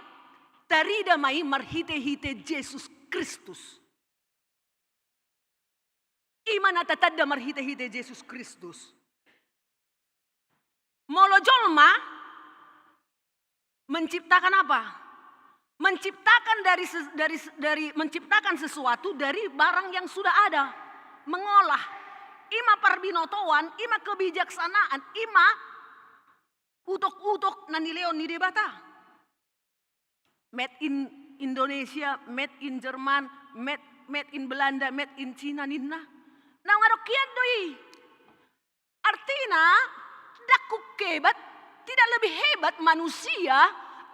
tarida ma i marhite-hite Jesus Kristus. Ima na tatanda marhite-hite Jesus Kristus. Molo jolma menciptakan apa? Menciptakan dari ses-, dari, dari, menciptakan sesuatu dari barang yang sudah ada. Mengolah. Ima parbinotoan, ima kebijaksanaan, ima utok-utok na nilehon ni Debata. Made in Indonesia, made in Jerman, made, made in Belanda, made in Cina ninna. Naung adong hian do i. Artina, ndang hebat, tidak lebih hebat manusia,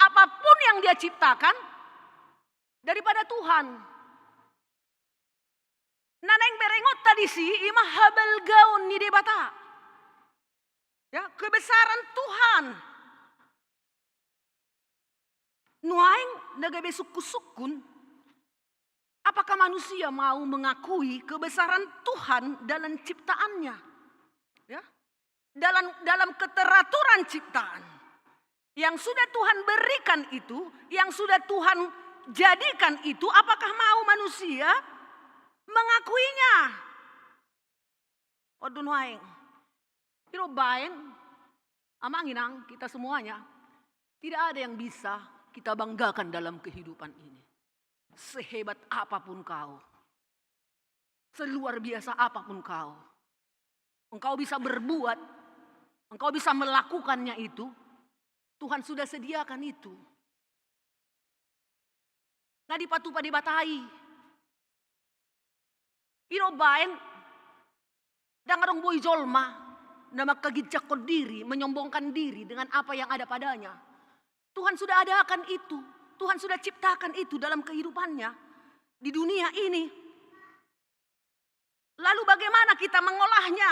apapun yang dia ciptakan, daripada Tuhan. Na naeng berengonta disi ima habalgaon ni Debata. Ya, kebesaran Tuhan. Nuaeng na gabe sungkun-sungkun, apakah manusia mau mengakui kebesaran Tuhan dalam ciptaannya? Ya. Dalam, dalam keteraturan ciptaan yang sudah Tuhan berikan itu, yang sudah Tuhan jadikan itu, apakah mau manusia mengakuinya? Waduh, nuaeng. Iro baen, amang inang, kita semuanya, tidak ada yang bisa kita banggakan dalam kehidupan ini. Sehebat apapun kau, seluar biasa apapun kau, engkau bisa berbuat, engkau bisa melakukannya itu, Tuhan sudah sediakan itu. Na dipatupa Debata i. Iro baen, ndang adong boi jolma na mangkaginjanghon diri, menyombongkan diri dengan apa yang ada padanya. Tuhan sudah adakan itu. Tuhan sudah ciptakan itu dalam kehidupannya di dunia ini. Lalu bagaimana kita mengolahnya?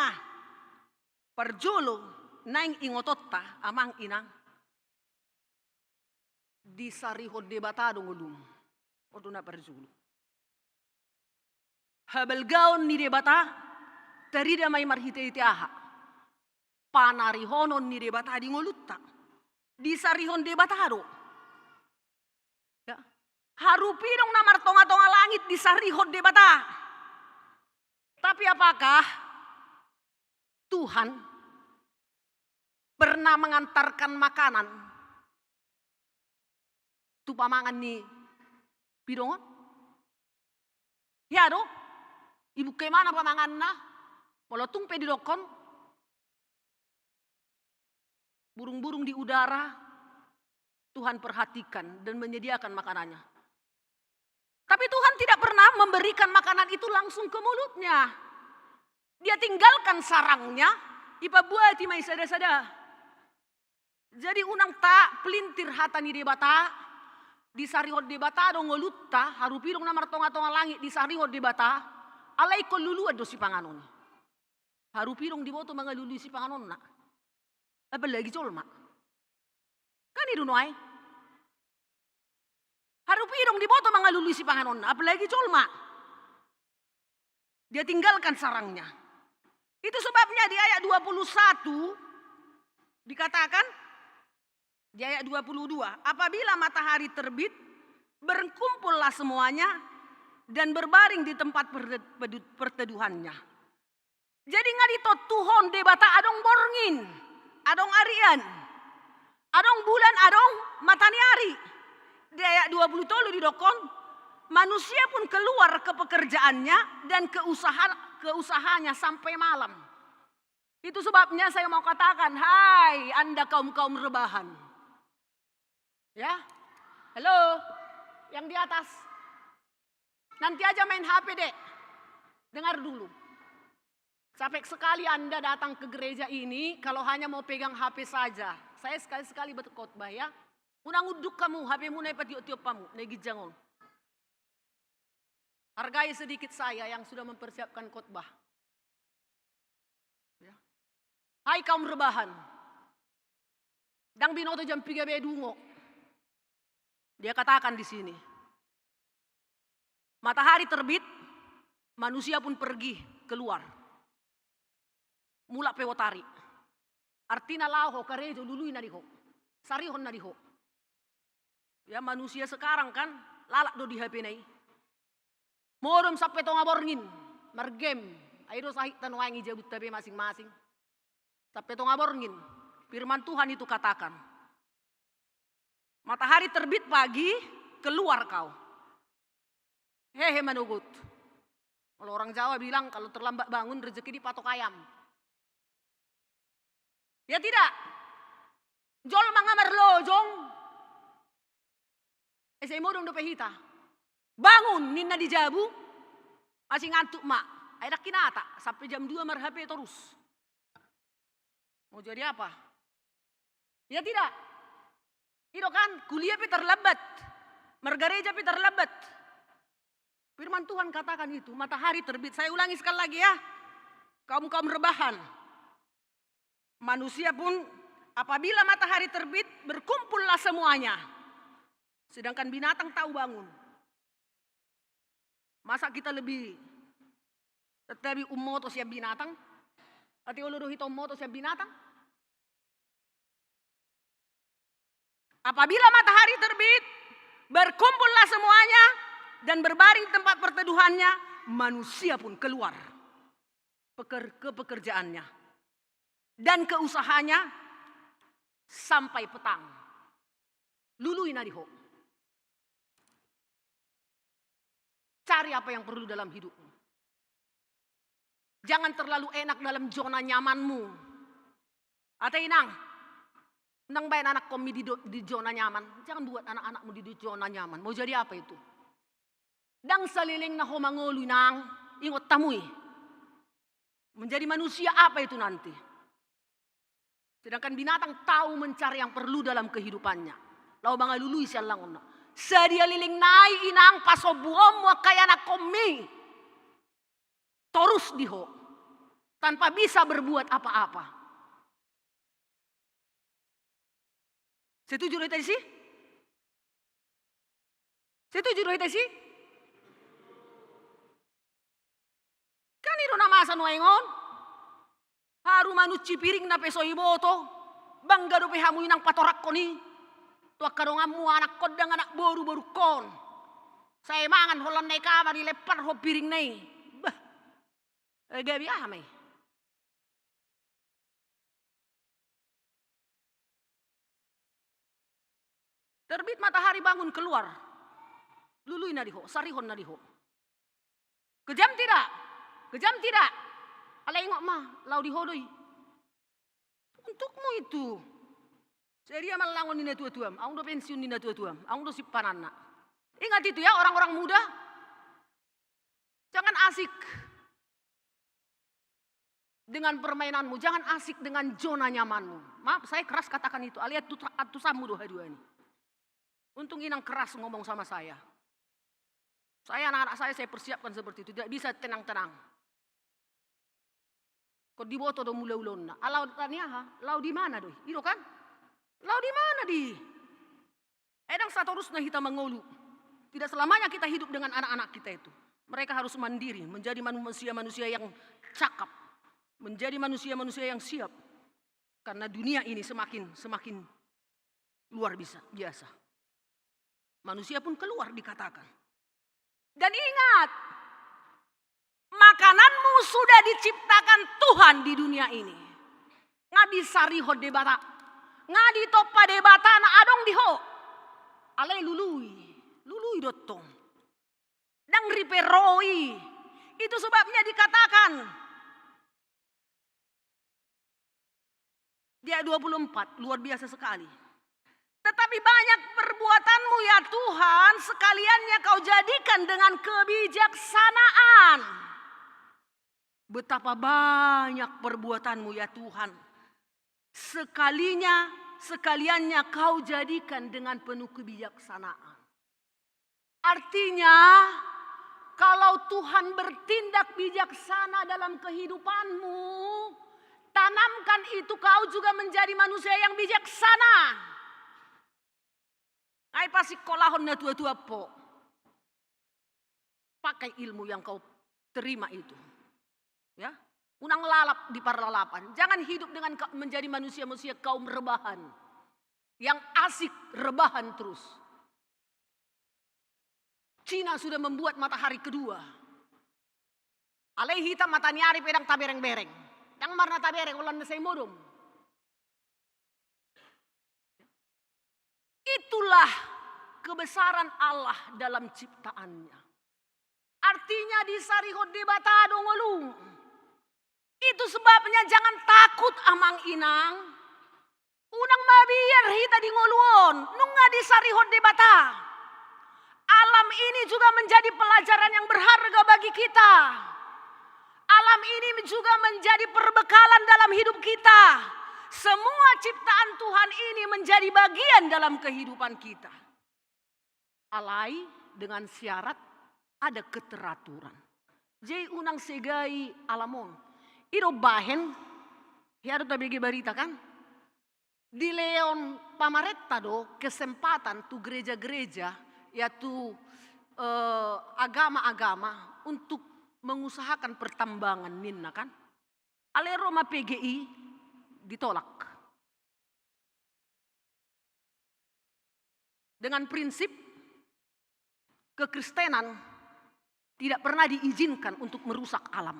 Parjolo, naeng ingotonta, amang inang. Disarihon Debata do ngolum. On do na parjolo. Habalgaon ni Debata, tarida ma i marhite-hite aha? Panarihonon ni Debata di ngolunta. Disarihon Debata do. Ya. Haru pidong na martonga-tonga langit disarihon Debata. Tapi apakah Tuhan pernah mengantarkan makanan tu pamangan ni pidong on? Ia do, ibungka ibana pamanganna, Molo tung pe didokkon burung-burung di udara, Tuhan perhatikan dan menyediakan makanannya. Tapi Tuhan tidak pernah memberikan makanan itu langsung ke mulutnya. Dia tinggalkan sarangnya, dipabuati ma i sada-sada. Jadi unang tapelintir hata ni Debata, disarihon Debata do ngolunta, haru pidong na martonga-tonga langit disarihon Debata, alai ingkon luluan do sipanganon i. Haru pidong diboto mangalului sipanganonna. Apalagi jolma. Kan i do nuaeng. Haru pidong diboto mangalului sipanganonna, apalagi jolma. Dia tinggalkan sarangnya. Itu sebabnya di ayat dua puluh satu dikatakan, di ayat dua puluh dua, "Apabila matahari terbit, berkumpullah semuanya dan berbaring di tempat perde-, pedu-, perteduhannya." Jadi nga ditontuhon Debata adong borngin, adong arian, adong bulan, adong mataniari. Di ayat dua puluh tolu didokkon, "Manusia pun keluar ke pekerjaannya dan ke usaha, ke usahanya sampai malam." Itu sebabnya saya mau katakan, hai Anda kaum-kaum rebahan. Ya, halo, yang di atas. Nanti aja main H P, Dek. Dengar dulu. Capek sekali Anda datang ke gereja ini kalau hanya mau pegang H P saja. Saya sekali-sekali berkhotbah, ya. Unang unduk hamu, H P-mu na ipatiop-tiop hamu, na i ginjang on. Hargai sedikit saya yang sudah mempersiapkan khotbah. Ya. Hai kaum rebahan, ndang binoto jam piga be dungo. Dia katakan di sini, matahari terbit, manusia pun pergi keluar. Mulak pe botari. Artina laho ho karejo, lului na di ho. Sarihon na di ho. Ya, manusia sekarang kan lalap do di H P-na i. Modom sampe tonga borngin margame. Ai do sahit ta nuaeng i jabunta be masing-masing. Sampe tonga borngin. Firman Tuhan itu katakan, matahari terbit pagi, keluar kau. Hehe manogot. Kalau orang Jawa bilang, kalau terlambat bangun, rezeki dipatok ayam. Ya tidak? Jolma nga marlojong, ese modom dope hita. Bangun, ninna di jabu, masih ngantuk ma. Ai ndang hinata, sampe jam dua mar-H P torus. Mau jadi apa? Ya tidak? I do kan, kuliah pe terlambat, margareja pe terlambat. Firman Tuhan katakan itu, matahari terbit. Saya ulangi sekali lagi ya, kaum-kaum rebahan. Manusia pun, apabila matahari terbit, berkumpullah semuanya. Sedangkan binatang tahu bangun. Masa kita lebih, tetapi ummoto sian binatang? Ate olo do hita ummoto sian binatang? Apabila matahari terbit, berkumpullah semuanya dan berbaring di tempat perteduhannya, manusia pun keluar peker-, ke pekerjaannya dan ke usahanya sampai petang. Lului na di ho. Cari apa yang perlu dalam hidupmu. Jangan terlalu enak dalam zona nyamanmu. Ate inang, ndang baen anakkonmi di do-, di zona nyaman. Jangan buat anak-anakmu di, di zona nyaman. Mau jadi apa itu? Ndang saleleng na ho mangolu inang, ingot hamu i. Menjadi manusia apa itu nanti? Sedangkan binatang tahu mencari yang perlu dalam kehidupannya. Laho mangalului sian langonna. Sadia leleng nai inang pasombuonmu angka ianakkonmi. Torus di ho. Tanpa bisa berbuat apa-apa. Setuju do hita disi? Setuju do hita disi? Kan i do na masa nuaeng on. Haru manunci piring na pe so iboto. Bangga dope hamu inang patoranghon i tu angka donganmu, anakkon dang anak boru, borungkon. Sai mangan holan na i, kamar i, lepar ho piring na i. Bah. Eh, gabe aha ma i? Terbit matahari, bangun, keluar. Lului na di ho, sarihon na di ho. Kejam tidak? Kejam tidak? Alai ingot ma, laho di ho do i. Untukmu itu. Sai dia manangion ni natua-tuam, adong do pensiun ni natua-tuam, adong do simpananna. Ingat itu ya, orang-orang muda. Jangan asik dengan permainanmu, jangan asik dengan zona nyamanmu. Maaf, saya keras katakan itu, alai antusanmu do haduan i. Untung inang keras ngomong sama saya. Saya, anak-anak saya, saya persiapkan seperti itu, tidak bisa tenang-tenang. Ingkon diboto do mula ulaonna. Alai laho di aha? Laho di mana do i? I do kan? Laho di mana do i? Ai ndang satorusna hita mangolu. Tidak selamanya kita hidup dengan anak-anak kita itu. Mereka harus mandiri, menjadi manusia-manusia yang cakap, menjadi manusia-manusia yang siap. Karena dunia ini semakin, semakin luar bisa, biasa. Manusia pun keluar dikatakan. Dan ingat, makananmu sudah diciptakan Tuhan di dunia ini. Nga disarihon Debata, nga ditompa Debata na adong di ho. Alai lului, lului do tong. Ndang ripe ro i. Itu sebabnya dikatakan di ayat dua puluh empat, luar biasa sekali. Tetapi banyak perbuatanmu ya Tuhan, sekaliannya kau jadikan dengan kebijaksanaan. Betapa banyak perbuatanmu ya Tuhan, sekalinya, sekaliannya kau jadikan dengan penuh kebijaksanaan. Artinya, kalau Tuhan bertindak bijaksana dalam kehidupanmu, tanamkan itu kau juga menjadi manusia yang bijaksana. Ai pasikkolahon natua-tua ho. Pakai ilmu yang kau terima itu. Ya, unang lalap di parlalapan. Jangan hidup dengan ka-, menjadi manusia-manusia kaum rebahan. Yang asik rebahan terus. Cina sudah membuat matahari kedua. Alai hita mata ni ari pe ndang tabereng-bereng. Ndang marna tabereng, holan na sai modom. Itulah kebesaran Allah dalam ciptaannya. Artinya disarihon Debata do ngolum. Itu sebabnya jangan takut amang inang. Unang mabiar hita di ngolu on, nunga disarihon Debata. Alam ini juga menjadi pelajaran yang berharga bagi kita. Alam ini juga menjadi perbekalan dalam hidup kita. Semua ciptaan Tuhan ini menjadi bagian dalam kehidupan kita. Alai dengan syarat ada keteraturan. Jadi unang segai alam on. I do bahen, hea do tabege barita kan? Dilehon pamarenta do kesempatan tu gereja-gereja, ya tu, eh, agama-agama untuk mengusahakan pertambangan ninna kan. Alai ro ma P G I ditolak. Dengan prinsip kekristenan tidak pernah diizinkan untuk merusak alam.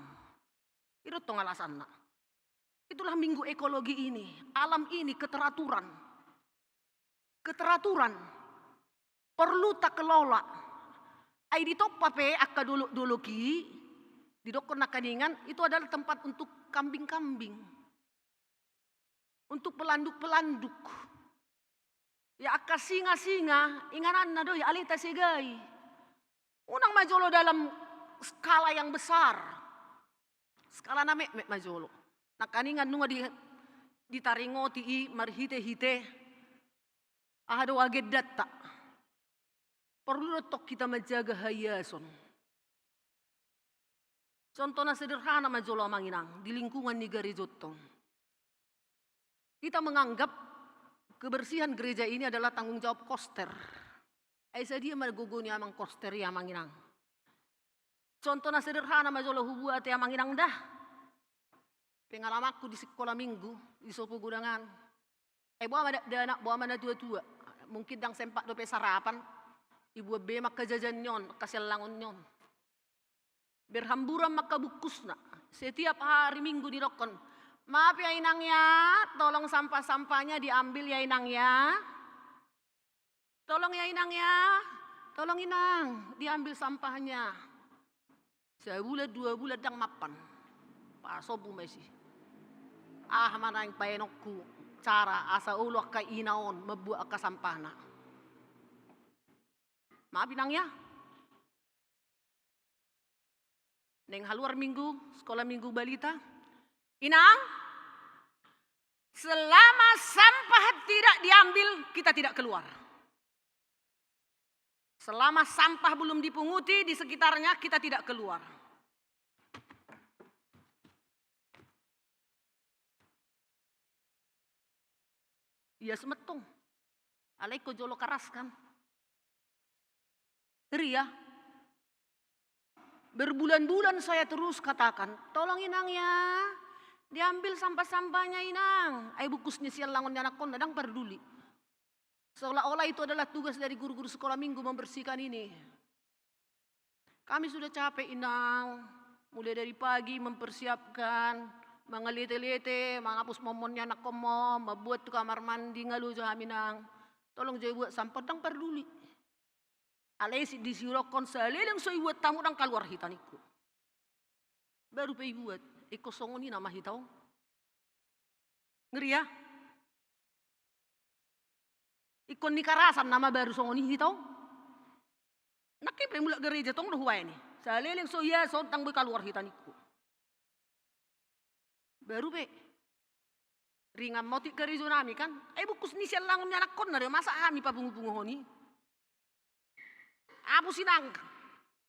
I do tong alasanna. Itulah minggu ekologi ini, alam ini keteraturan. Keteraturan perlu takelola. Ai ditompa pe angka dolok-dolok i, didokkon nangkaningan, itu adalah tempat untuk kambing-kambing. Untuk pelanduk-pelanduk. Ya angka singa-singa, ingananna do i, alai tasegai. Unang ma jolo dalam skala yang besar. Skala na metmet ma jolo. Nangkaningan nunga di, ditaringoti i marhite-hite aha do agendanta. Perlu do tong hita manjaga haiason. Contoh na sederhana ma jolo amang inang, di lingkungan ni gareja on tong. Hita menganggap kebersihan gereja ini adalah tanggung jawab koster. Ai sadia ma gogo ni amang koster i amang inang. Contoh na sederhana ma jolo hubuat i amang inang da. Pengalamanku di sikola minggu, di Sopo Gudangan. Eh, boha ma dakdanak, boha ma natua-tua. Mungkin ndang sempat dope sarapan. Dibuat be ma angka jajan ni on, angka siallangon ni on. Berhamburan ma angka bungkusna. Setiap hari Minggu didokkon, "Maaf ya Inang ya, tolong sampah-sampahnya diambil ya Inang ya. Tolong ya Inang ya, tolong Inang, diambil sampahnya." Sabulan, dua bulan, ndang mampan. Pasombu ma i si. Aha ma naeng baenonku cara asa olo angka ina on mambuat angka sampahna. Maaf inang ya. Naeng haluar minggu, sekolah minggu balita. Inang, selama sampah tidak diambil, kita tidak keluar. Selama sampah belum dipunguti di sekitarnya, kita tidak keluar. Ia semetung. Alai ko jolo keras kan. Ria. Berbulan-bulan saya terus katakan, "Tolong inang ya, diambil sampah-sampahnya inang." Ai bungkus ni sian langon ni anakkon, ndang parduli. Seolah-olah itu adalah tugas dari guru-guru sekolah minggu membersihkan ini. Kami sudah capek inang, mulai dari pagi mempersiapkan, mangalete-lete, mangapus momon ni anakkon, mambuat tu kamar mandi, nga loja hami inang. Tolong jo buat sampah, ndang parduli. Alai si disuruhkon saleleng so ibuat hamu ndang kaluar hita ningku. Baru pe ibuat, ingkon songon i nama hita on. Ngeri ya. Ingkon ni karasan nama baru songon i hita on. Nangkin pe mulak gereja tong do hubaen i. Saleleng so ia so ndang boi kaluar hita ningku. Baru pe. Ringan ma otik karejo nami kan. Ai bungkus ni sian langon ni anakkon na do, masa hami papungu-punguhon i. Apus inang.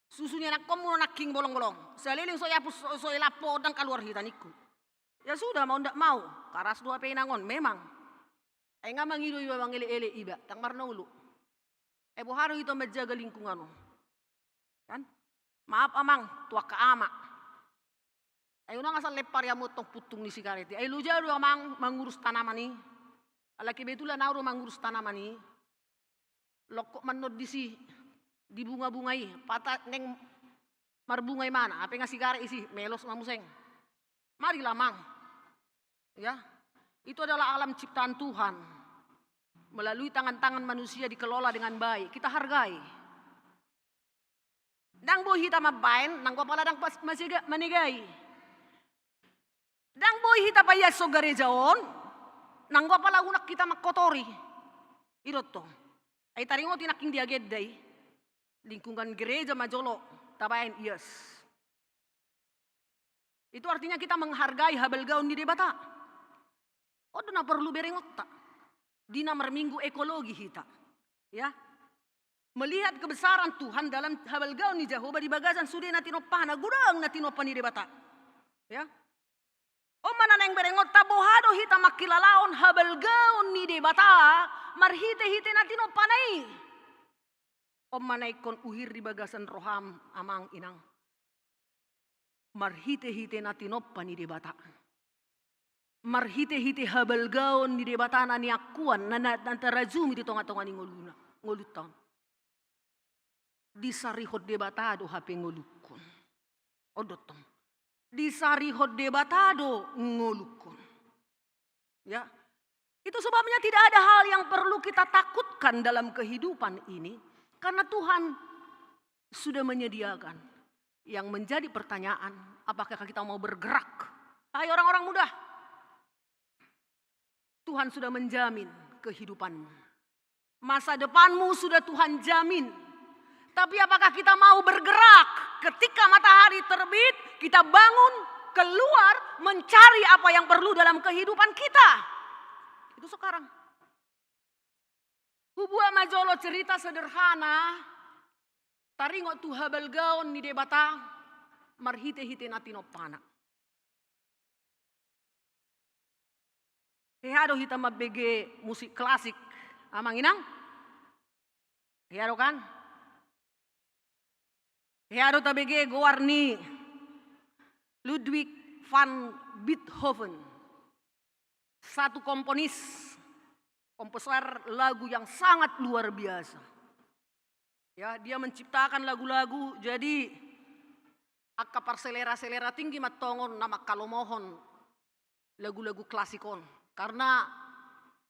Susu ni anakkonmu nangkin bolong-bolong. Saleleng so iapus so, so ilap ho ndang kaluar hita ningku. Ya sudah, mau ndak mau. Karas do hape inang on, memang. Ai nga mangido iba, mangelek-elek iba, ndang marnaulu. Ai boha do hita manjaga lingkungan on. Kan? Maaf amang, tu angka ama. Ai unang asal lempar ia motong puntung ni sigaret i. Ai loja do amang mangurus tanaman i. Ala kebetulan au do mangurus tanaman i. Longkot ma annon disi, di bunga-bunga i, pata naeng marbunga imana, hape nga sigaret isi, melos ma muse. Marilah amang. Ya, itu adalah alam ciptaan Tuhan. Melalui tangan-tangan manusia dikelola dengan baik. Kita hargai. Ndang boi hita mambaen, nanggo apala ndang pas masega-, manegai. Ndang boi hita paiason gareja on, nanggo apala unang hita mangkotori. I do tong. Ai taringot i nangkin di agenda i. Lingkungan gereja ma jolo tabaen ias. Itu artinya kita menghargai habalgaon ni Debata. On do na porlu berengonta. Di na marminggu ekologi hita. Ya. Melihat kebesaran Tuhan dalam habalgaon ni Jahowa di bagasan sude na tinompana, godang na tinompa ni Debata. Ya. On ma na naeng berengonta, boha do hita mangkilalaon habalgaon ni Debata marhite-hite na tinompana i. On ma na ingkon uhir di bagasan roham, amang inang. Marhite-hite na tinompa ni Debata. Marhite-hite habalgaon ni Debata na niangkuan, na, na, na tarajumi di tonga-tonga ni ngoluna, ngolunta on. Disarihon Debata do hape ngolungkon. On do tong. Disarihon Debata do ngolungkon. Ya. Itu sebabnya tidak ada hal yang perlu kita takutkan dalam kehidupan ini, karena Tuhan sudah menyediakan. Yang menjadi pertanyaan, apakah kita mau bergerak? Hai orang-orang muda, Tuhan sudah menjamin kehidupanmu. Masa depanmu sudah Tuhan jamin. Tapi apakah kita mau bergerak? Ketika matahari terbit, kita bangun, keluar, mencari apa yang perlu dalam kehidupan kita. Itu sekarang. Hubuat ma jolo cerita sederhana, taringot tu habalgaon ni Debata, marhite-hite na tinompana. Hea do hita mambege musik klasik, amang inang? Hea do kan? Hea do tabege goar ni Ludwig van Beethoven. Satu komponis, komposer lagu yang sangat luar biasa. Ya, dia menciptakan lagu-lagu, jadi angka parselera-selera tinggi ma tong on na mangkalomohon lagu-lagu klasik on. Karena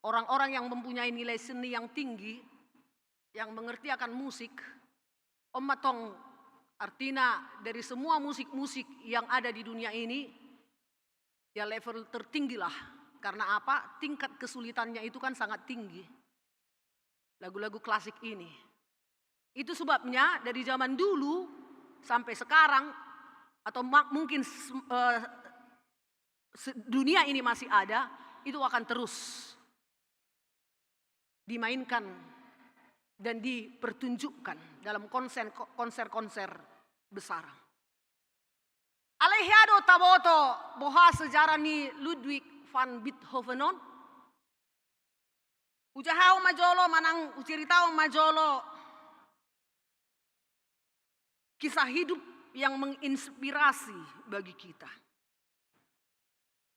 orang-orang yang mempunyai nilai seni yang tinggi, yang mengerti akan musik, on ma tong artina dari semua musik-musik yang ada di dunia ini, Ya, level tertinggi lah. Karena apa? Tingkat kesulitannya itu kan sangat tinggi. Lagu-lagu klasik ini. Itu sebabnya dari zaman dulu sampai sekarang, atau ma-, mungkin se-, eh, se-, dunia ini masih ada, itu akan terus dimainkan dan dipertunjukkan dalam konser, konser-konser besar. Alai hea do taboto boha sejarah ni Ludwig van Beethoven on? Hujahahon ma jolo manang huceritahon ma jolo kisah hidup yang menginspirasi bagi kita.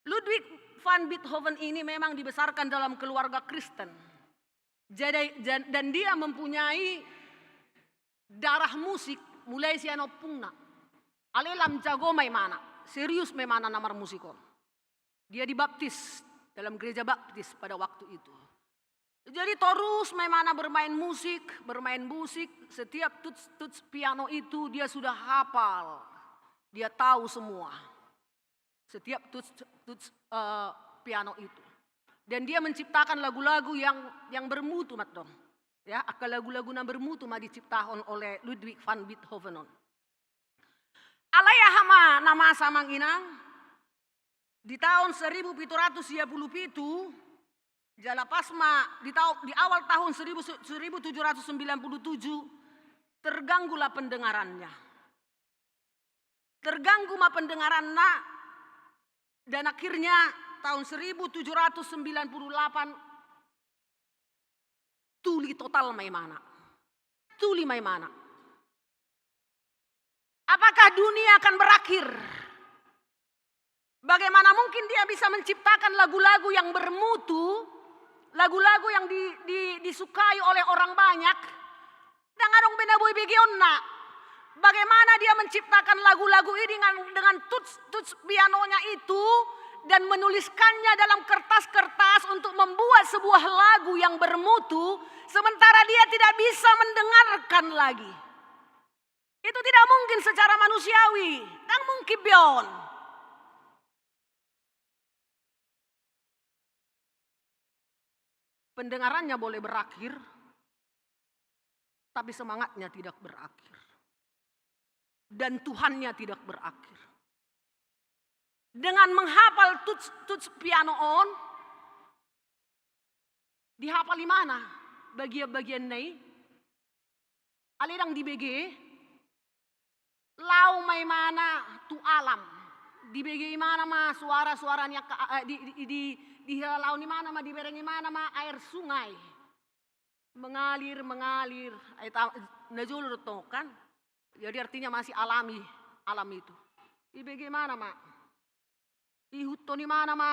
Ludwig van Beethoven ini memang dibesarkan dalam keluarga Kristen. Jadi, jan-, dan dia mempunyai darah musik mulai sian ompungna. Alai lam jago ma imana, serius ma imana na marmusik on. Dia dibaptis dalam gereja baptis pada waktu itu. Jadi torus ma imana bermain musik, bermain musik, setiap tuts, tuts piano itu dia sudah hafal, dia tahu semua. Setiap tuts, tuts, eh, piano itu. Dan dia menciptakan lagu-lagu yang, yang bermutu, Mat, dong. Ya, angka lagu-lagu na bermutu ma diciptahon oleh Ludwig van Beethoven on. Alai aha ma na masa, Amang Inang? Di tahun seribu pitu ratus sia pulu pitu, jala pas ma di tau-, di awal tahun seribu, seribu tujuh ratus sembilan puluh tujuh, terganggulah pendengarannya. Terganggu ma pendengaranna, dan akhirnya tahun seribu tujuh ratus sembilan puluh delapan, tuli total ma imana. Tuli ma imana. Apakah dunia akan berakhir? Bagaimana mungkin dia bisa menciptakan lagu-lagu yang bermutu, lagu-lagu yang di, di, disukai oleh orang banyak? Ndang adong be na boi begeonna. Bagaimana dia menciptakan lagu-lagu ini dengan, dengan tuts, tuts pianonya itu dan menuliskannya dalam kertas-kertas untuk membuat sebuah lagu yang bermutu, sementara dia tidak bisa mendengarkan lagi. Itu tidak mungkin secara manusiawi. Ndang mungkin be on. Pendengarannya boleh berakhir, tapi semangatnya tidak berakhir. Dan Tuhannya tidak berakhir. Dengan menghafal tuts, tuts piano on, dihafal imana bagian-bagianna i. Alai ndang dibege, laho ma imana tu alam. Dibege imana ma suara-suara ni angka, eh, di, di, di, dihilalaon imana ma, dibereng imana ma air sungai. Mengalir, mengalir, ai ta-, na jolo do tong kan. Jadi artinya masih alami, alam itu. Dibege imana ma. Ihuthon imana ma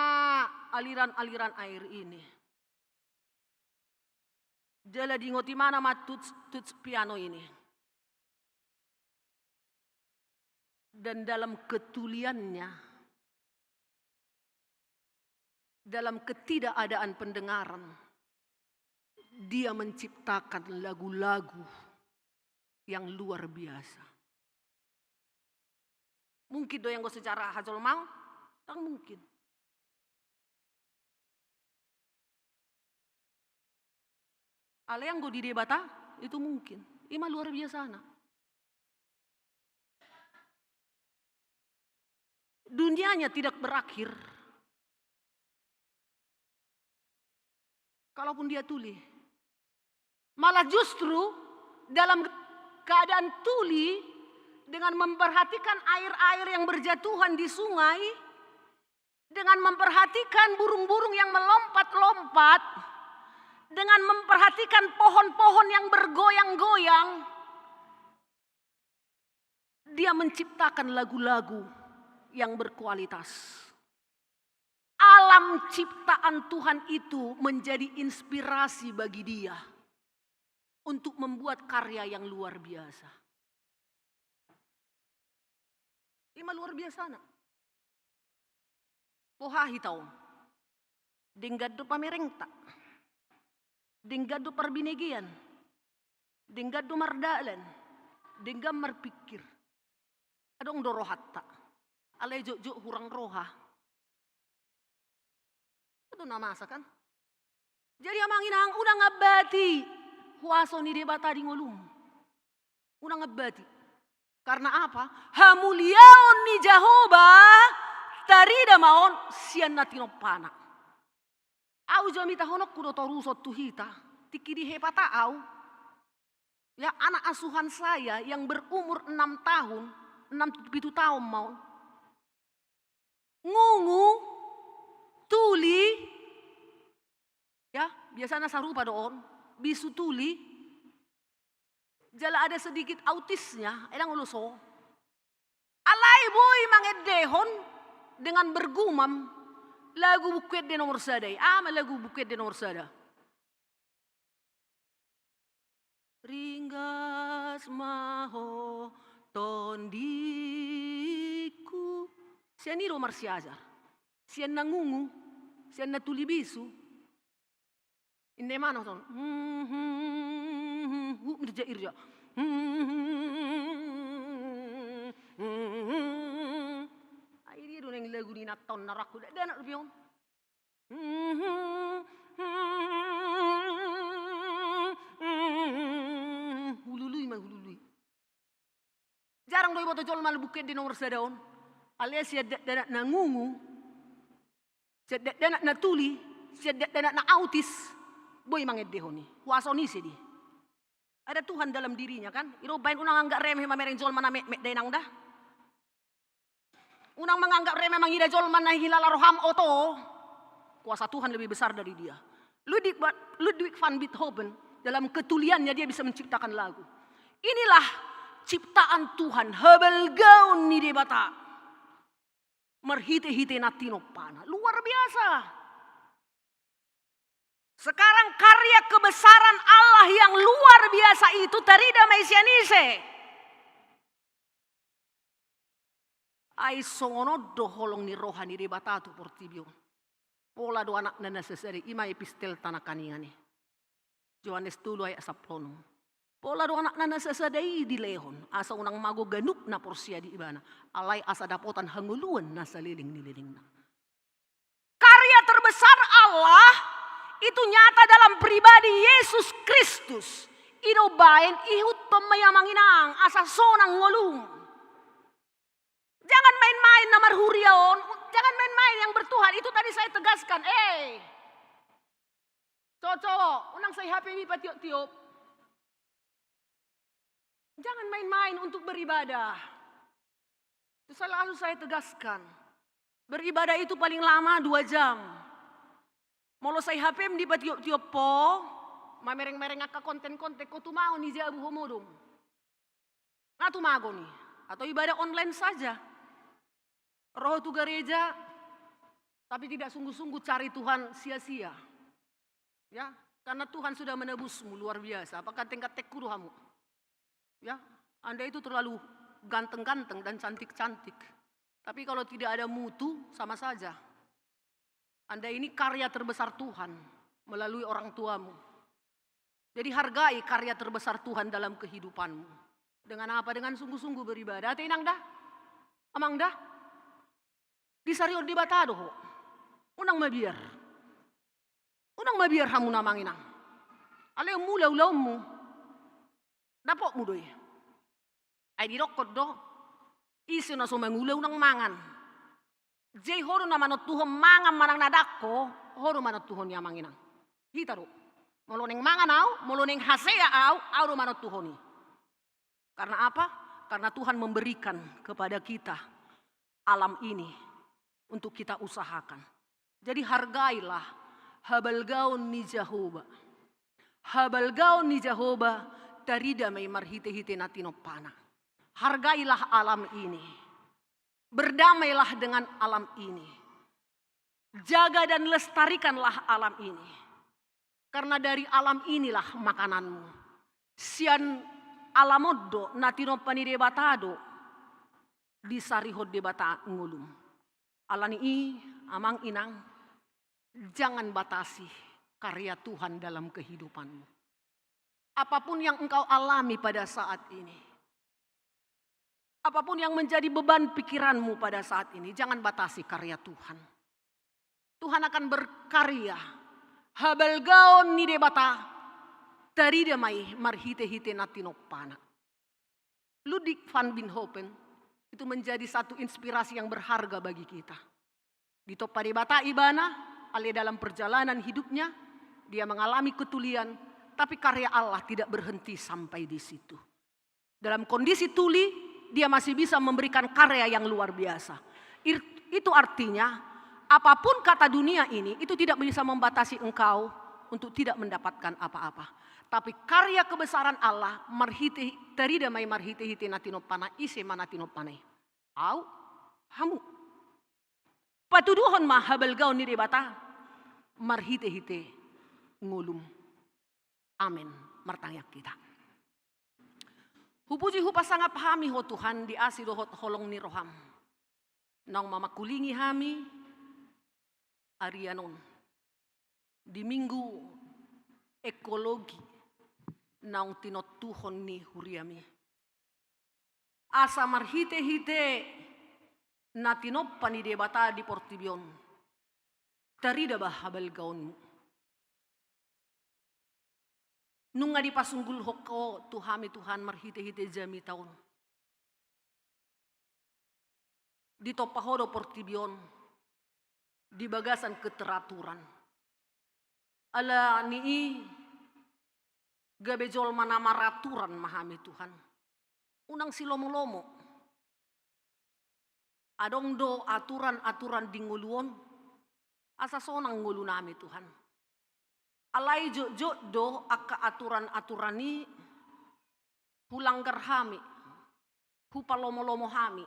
aliran-aliran air ini. Jala diingot imana ma tuts, tuts piano ini. Dan dalam ketuliannya, dalam ketidakadaan pendengaran, dia menciptakan lagu-lagu yang luar biasa. Mungkin do ianggo secara hajolmaon? Ndang mungkin. Alai anggo di Debata, itu mungkin. I ma luar biasana. Dunianya tidak berakhir. Kalaupun dia tuli, malah justru dalam keadaan tuli, dengan memperhatikan air-air yang berjatuhan di sungai, dengan memperhatikan burung-burung yang melompat-lompat, dengan memperhatikan pohon-pohon yang bergoyang-goyang, dia menciptakan lagu-lagu yang berkualitas. Alam ciptaan Tuhan itu menjadi inspirasi bagi dia untuk membuat karya yang luar biasa. I ma luar biasana. Boha hita on? Denggan do pamerengta. Denggan do parbinegean. Denggan do mardalan. Denggan marpingkir. Adong do rohanta. Alai jotjot hurang roha. Itu na masa kan? Jadi amang inang, unang ambati huaso ni Debata di ngolum. Unang ambati. Karena apa? Hamuliaon ni Jahowa tarida ma on sian na tinompana. Au jamitahononku do toruson tu hita, tingki di hepata au. Ya, anak asuhan saya yang berumur enam tahun, enam, pitu tahun mau. Ngungu, tuli, ya, biasana sarupa do on, bisu, tuli. Jala ada sedikit autisnya, ai ndang olo so. Alai boi mangendehon dengan bergumam lagu Buku Ende nomor sada i. Aha ma lagu Buku Ende nomor sada? Ringgas ma ho tondingku. Sian i do marsiajar. Sian na ngungu, sian na tuli bisu. Inna imana son. Hu mirja irja. Ai dia do naeng lagu ni na taon na rakku, dakdanak dope on. Hulului ma, hulului. Jarang do iboto jolma lagu Buku Ende nomor sada on. Alai sian dakdanak na ngungu, sian dakdanak na tuli, sian dakdanak na autis, boi mangendehon i. Huaso ni ise do i? Ada Tuhan dalam dirinya kan? I do umbahen unang anggap remeh mamereng jolma na metmet da inang da. Unang manganggap remeh mangida jolma na hilala roham, oto. Kuasa Tuhan lebih besar dari dia. Ludwig, Ludwig van Beethoven dalam ketuliannya dia bisa menciptakan lagu. Inilah ciptaan Tuhan, habalgaon ni Debata. Marhite-hite na tinompana. Luar biasa. Sekarang karya kebesaran Allah yang luar biasa itu tarida ma i sian ise? Ai songon on do holong ni roha ni Debata tu portibi on. Pola do anakna na sasada i, i ma epistelta nangkaningan i. Johannes tolu ayat sampulu onom. Pola do anakna na sasada i dilehon, asa unang mago ganup na porsea di ibana, alai asa dapotan hangoluan na saleleng ni lelengna. Karya terbesar Allah itu nyata dalam pribadi Yesus Kristus. I do umbahen ihuthon ma i amang inang, asa sonang ngolum. Jangan main-main na marhuria on, jangan main-main yang bertuhan. Itu tadi saya tegaskan, eh. Cowok-cowok, unang sai H P-mi patiop-tiop. Jangan main-main untuk beribadah. Itu selalu saya tegaskan. Beribadah itu paling lama dua jam. Molo sai H P-mi dipatiop-tiop ho, mamereng-mereng angka konten-konten, ho tumagon i jabu ho modom. Nga tumagon i, atau ibadah online saja. Ro ho tu gareja, tapi tidak sungguh-sungguh cari Tuhan, sia-sia. Ya, karena Tuhan sudah menebusmu luar biasa. Apakah tingkat tekku do hamu? Ya, Anda itu terlalu ganteng-ganteng dan cantik-cantik. Tapi kalau tidak ada mutu, sama saja. Anda ini karya terbesar Tuhan melalui orang tuamu. Jadi hargai karya terbesar Tuhan dalam kehidupanmu. Dengan apa? Dengan sungguh-sungguh beribadah. Ate inang da? Amang da? Disarihon Debata do ho. Unang mabiar. Unang mabiar hamu na amang inang. Alai mula ulaonmu. Dapotmu do i. Ai didokkon do, ise na so mangula unang mangan. Jadi ho do na manontuhon mangan manang na ndang ho, ho do manontuhon i amang inang. Hita do. Molo naeng mangan au, molo naeng hasea au, au do manontuhon i. Karena apa? Karena Tuhan memberikan kepada kita alam ini untuk kita usahakan. Jadi hargailah habalgaon ni Jahowa. Habalgaon ni Jahowa tarida ma i marhite-hite na tinompana. Hargailah alam ini. Berdamailah dengan alam ini. Jaga dan lestarikanlah alam ini. Karena dari alam inilah makananmu. Sian alam on do, na tinompa ni Debata do, disarihon Debata ngolum. Alani i, amang inang, jangan batasi karya Tuhan dalam kehidupanmu. Apapun yang engkau alami pada saat ini, apapun yang menjadi beban pikiranmu pada saat ini, jangan batasi karya Tuhan. Tuhan akan berkarya. Habalgaon ni Debata tarida ma i marhite-hite na tinompana. Ludwig van Biethoven itu menjadi satu inspirasi yang berharga bagi kita. Ditompa Debata ibana, alai dalam perjalanan hidupnya, dia mengalami ketulian, tapi karya Allah tidak berhenti sampai di situ. Dalam kondisi tuli, dia masih bisa memberikan karya yang luar biasa. Ir-, itu artinya, apapun kata dunia ini, itu tidak bisa membatasi engkau untuk tidak mendapatkan apa-apa. Tapi karya kebesaran Allah marhite, tarida ma i marhite-hite na tinompana, ise ma na tinompana i? Au, hamu. Patuduhon ma habalgaon ni Debata marhite-hite ngolum. Amen. Martangiang hita. Hupuji hupasangap hami ho Tuhan di asi dohot holong ni roham. Naung mamangkulingi hami arian on di Minggu Ekologi naung tinontuhon ni huriami. Asa marhite-hite na tinompa ni Debata di portibi on, tarida ma habalgaonmu. Nunga dipasunggulhon ho tu hami Tuhan marhite-hite jamita on. Ditompa ho do portibi on di bagasan keteraturan. Ala ni i gabe jolma na maraturan ma hami Tuhan. Unang silomo-lomo. Adong do aturan-aturan di ngolu on, asa sonang ngolunami Tuhan. Alai jotjot do angka aturan-aturan i hulanggar hami, hupalomo-lomo hami.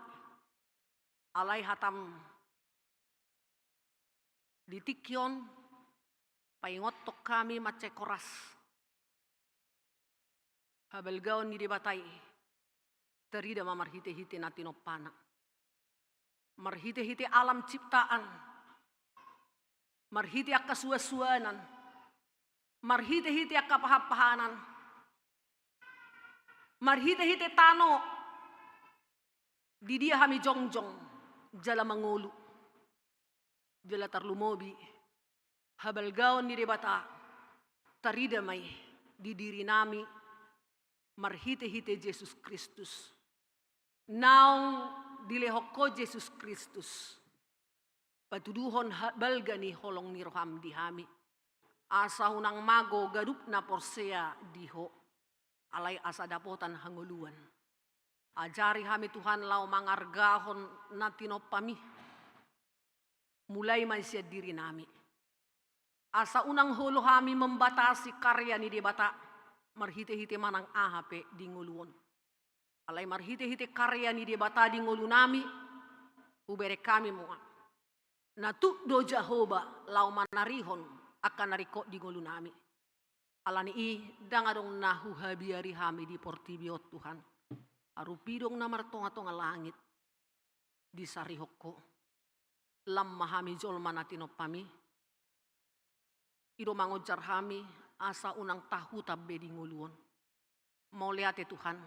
Alai hatam di tingki on, paingothon hami mansai horas. Habalgaon ni Debata i tarida ma marhite-hite na tinompana. Marhite-hite alam ciptaan. Marhite angka suan-suanan. Marhite-hite angka pahan-pahanan. Marhite-hite tano. Di dia hami jongjong jala mangolu. Jala tarlumobi habalgaon ni Debata tarida ma i di dirinami marhite-hite Jesus Kristus. Naung dilehon ho Jesus Kristus patuduhon ha-, balga ni holong ni roham di hami. Asa unang mago ganup na porsea di ho, alai asa dapotan hangoluan. Ajari hami Tuhan laho mangargahon na tinompami. Mulai ma sian dirinami. Asa unang olo hami membatasi karya ni Debata marhite-hite manang aha pe di ngolu on. Alai marhite-hite karya ni Debata di ngolunami, hubereng hami ma. Na tuk do Jahowa laho manarihon angka na ringkot di ngolunami. Ala ni i ndang adong na huhabiari hami di portibi on Tuhan. Arupi dong na martonga-tonga langit disarihon ho. Lam ma hami jolma na tinompami. I do mangonjar hami asa unang tahutan be di ngolu on. Mauliate Tuhan.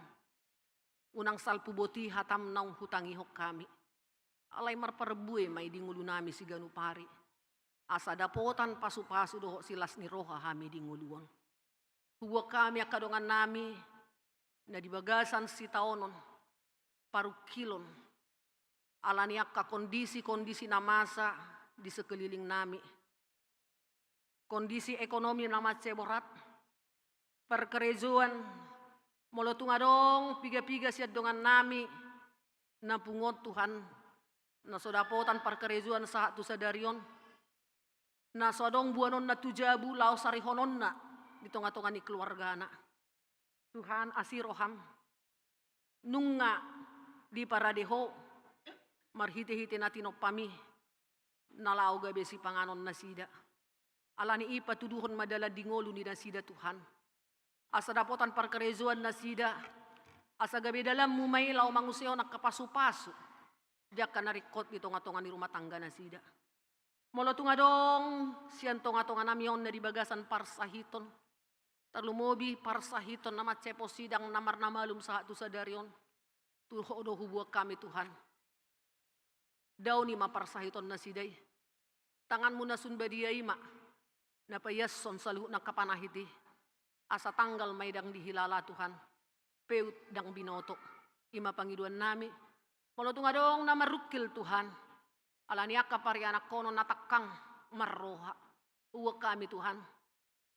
Unang salpu boti hatam naung hutangihon hami. Alai marparbue ma i di ngolunami siganup ari. Asa dapotan pasu-pasu dohot silas ni roha hami di ngolu on. Huboan hami angka dongannami na di bagasan sitaonon, parungkilon, ala ni angka kondisi-kondisi na masa di sekelilingnami. Kondisi ekonomi na mansai borat, parkarejoan, molo tung adong piga-piga sian dongannami na pungu on Tuhan, na so dapotan parkarejoan sahat tu sadari on, na so adong boanonna tu jabu laho sarihononna di tonga-tonga ni keluargana. Tuhan, asi roham, nunga diparade ho marhite-hite na tinompami na laho gabe sipanganon nasida. Ala ni i patuduhon ma dalan di ngolu ni nasida Tuhan. Asa dapotan parkarejoan nasida, asa gabe dalanmu ma i laho mangusehon angka pasu-pasu di angka na ringkot di tonga-tonga ni rumah tangga nasida. Molo tung adong sian tonga-tonganami on na di bagasan parsahiton, tarlumobi parsahiton na mansai posidang na marnamalum sahat tu sadari on, tu ho do huboan hami Tuhan. Daoni ma parsahiton nasida i. Tanganmu na sun badia i ma na paiashon saluhut na angka panahit i, asa tanggal ma i ndang dihilala Tuhan, peut ndang binoto. I ma pangidoannami. Molo tung adong na marungkil Tuhan, ala ni angka parianakhonon na tangkang marroha, uap hami Tuhan,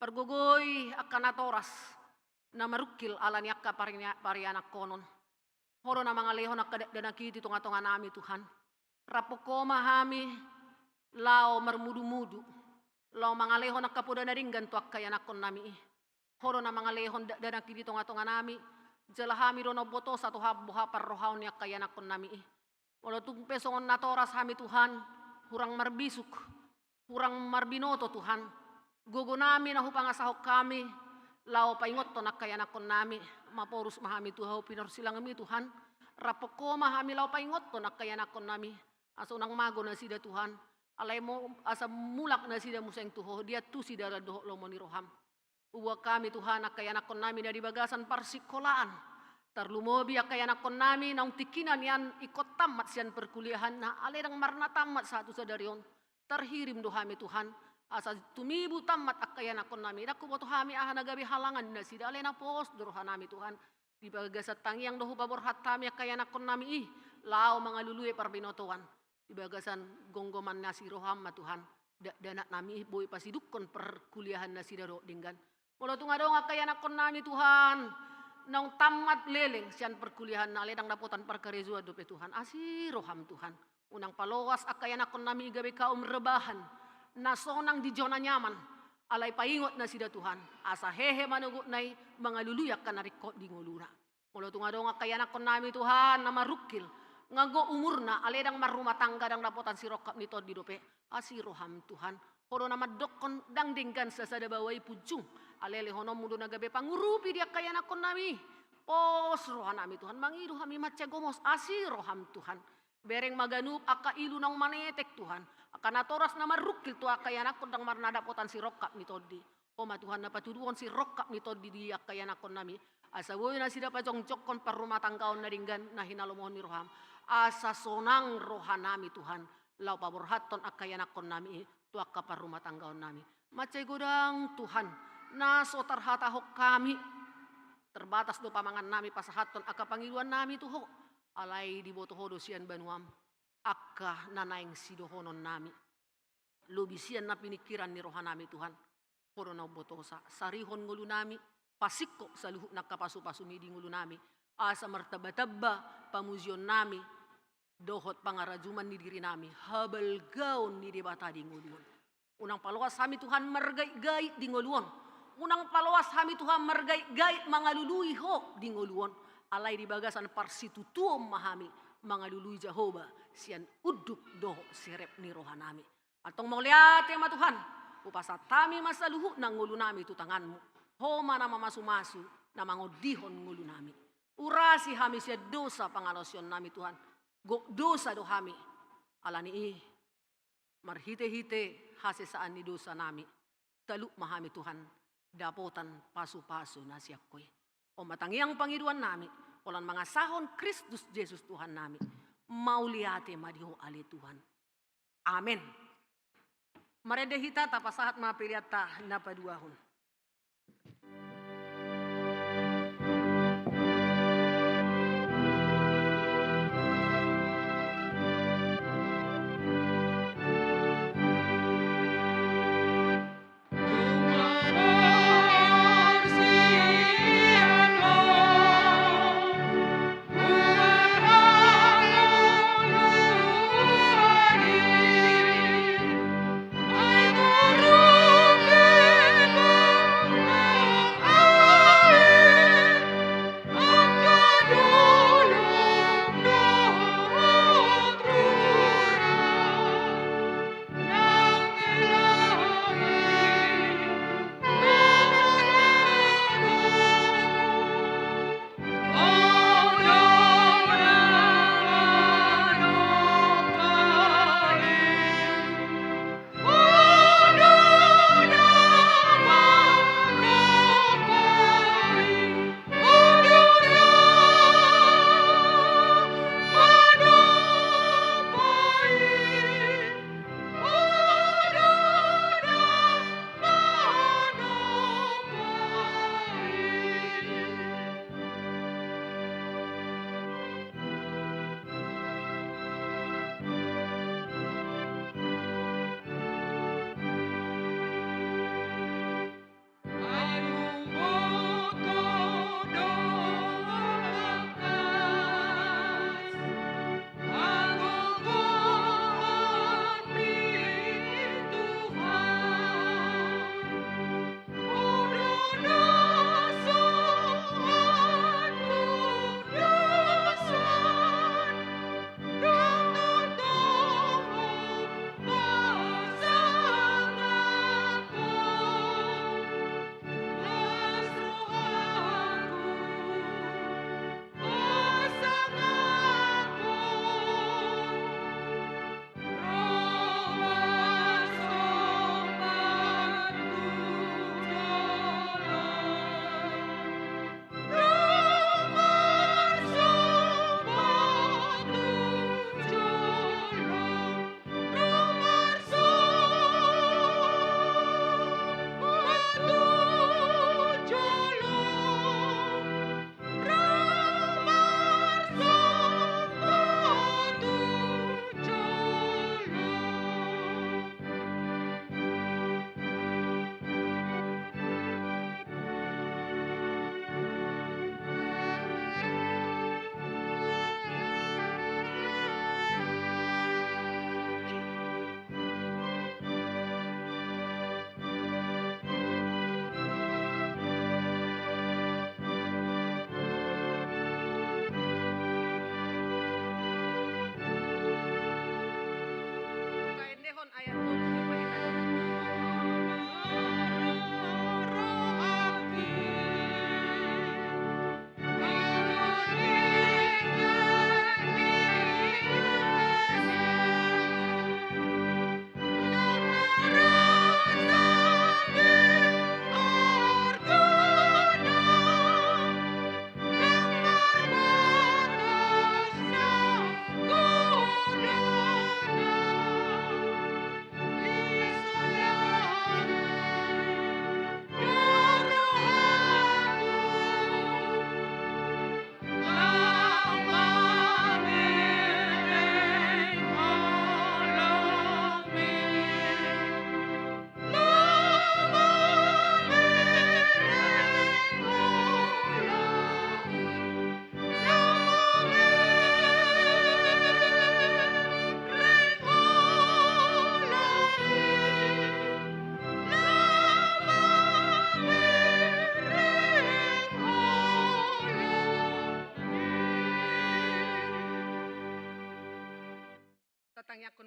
pargogoi angka natoras na marungkil ala ni angka pari-, parianakhonon. Ho do na mangalehon angka dakdanak i di tongatonganami Tuhan. Raphon Ho ma hami laho marmudumudu, laho mangalehon angka poda na denggan tu angka ianakhonnami i. Ho do na mangalehon dakdanak i di tongatonganami, jala hami do na umbotosa tu ham boha parrohaon ni angka ianakhonnami i. Molo tung pe songon natoras hami Tuhan, hurang marbisuk, hurang marbinoto Tuhan. Gogonami na hupangasahon hami laho paingothon angka ianakhonnami, maporus ma hami tu Ho pinorsilangmi Tuhan. Raphon Ho ma hami laho paingothon angka ianakhonnami, asa unang mago nasida Tuhan. Alai mo-, asa mulak nasida muse tu Ho, diantusi dalan dohot lomo ni roham. Uap hami Tuhan angka ianakhonnami na di bagasan parsikolaan. Tarlumobi angka ianakhonnami naung tingkina nian ingkon tammat sian perkuliahanna, alai ndang marna tammat sahat tu sadari on. Tarhirim do hami Tuhan, asa tumibu tammat angka ianakhonnami. Ndang huboto hami aha na gabe halangan nasida, alai na pos do rohanami Tuhan. Di bagasan tangiang do hupaborhat hami angka ianakhonnami i, laho mangalului parbinotoan. Di bagasan gomgoman na asi roham ma Tuhan, dakdanaknami i boi pasidungkon perkuliahan nasida dohot denggan. Molo tung adong angka ianakhonnami Tuhan, naung tammat leleng sian perkuliahanna, alai ndang dapotan parkarejoan dope Tuhan, asi roham Tuhan. Unang paloas angka ianakhonnami i gabe kaum rebahan, na sonang di zona nyaman, alai paingot nasida Tuhan, asa hehe manogotna i mangalului angka na ringkot di ngoluna. Molo tung adong angka ianakhonnami Tuhan na marungkil, nga gok umurna, alai ndang marrumah tangga, ndang dapotan sirongkap ni tondi dope, asi roham Tuhan. Ho do na mandokkon ndang denggan sasada baoa i punjung, alai lehononmu do na gabe pangurupi di angka ianakhonnami. Pos rohanami Tuhan, mangido hami mansai gomos, asi roham Tuhan. Bereng ma ganup angka ilu naung manetek Tuhan, angka natoras na marungkil tu angka ianakhon ndang marna dapotan sirongkap ni tondi. Ho ma Tuhan na patuduhon sirongkap ni tondi di angka ianakhonnami, asa boi nasida pajongjongkon parrumahtanggaon na denggan na hinalomohon ni roham. Asa sonang rohanami Tuhan, laho paborhathon angka ianakhonnami i tu angka parrumahtanggaonnami. Mansai godang Tuhan na so tarhatahon hami. Terbatas do pamangannami pasahathon angka pangidoannami tu Ho. Alai diboto Ho do sian banuam angka na naeng sidohononnami. Lobi sian na piningkiran ni rohanami Tuhan, Ho do na umbotosa. Sarihon ngolunami, pasingkop saluhut na angka pasupasumi di ngolunami, asa martambatamba pamujionnami dohot pangarajuman ni dirinami, habalgaon ni Debata di ngolu on. Unang paloas hami Tuhan margaitgait di ngolu on. Unang paloas hami Tuhan margaitgait mangalului Ho di ngolu on. Alai di bagasan parsitutuon ma hami mangalului Jahowa sian unduk dohot serep ni rohanami. Antong mauliate ma Tuhan, hupasahat hami ma saluhutna ngolunami tu tanganmu. Ho ma na mamasumasu, na mangondihon ngolunami. Urasi hami sian dosa pangalaosionnami Tuhan. Gok dosa do hami. Ala ni i, marhitehite hasesaan ni dosanami, talup ma hami Tuhan dapotan pasupasu na sian Ho i. On ma tangiang pangidoannami, holan mangasahon Kristus Jesus Tuhannami. Mauliate ma di Ho ale Tuhan. Amen. Marende hita, tapasahat ma peleanta na paduahon.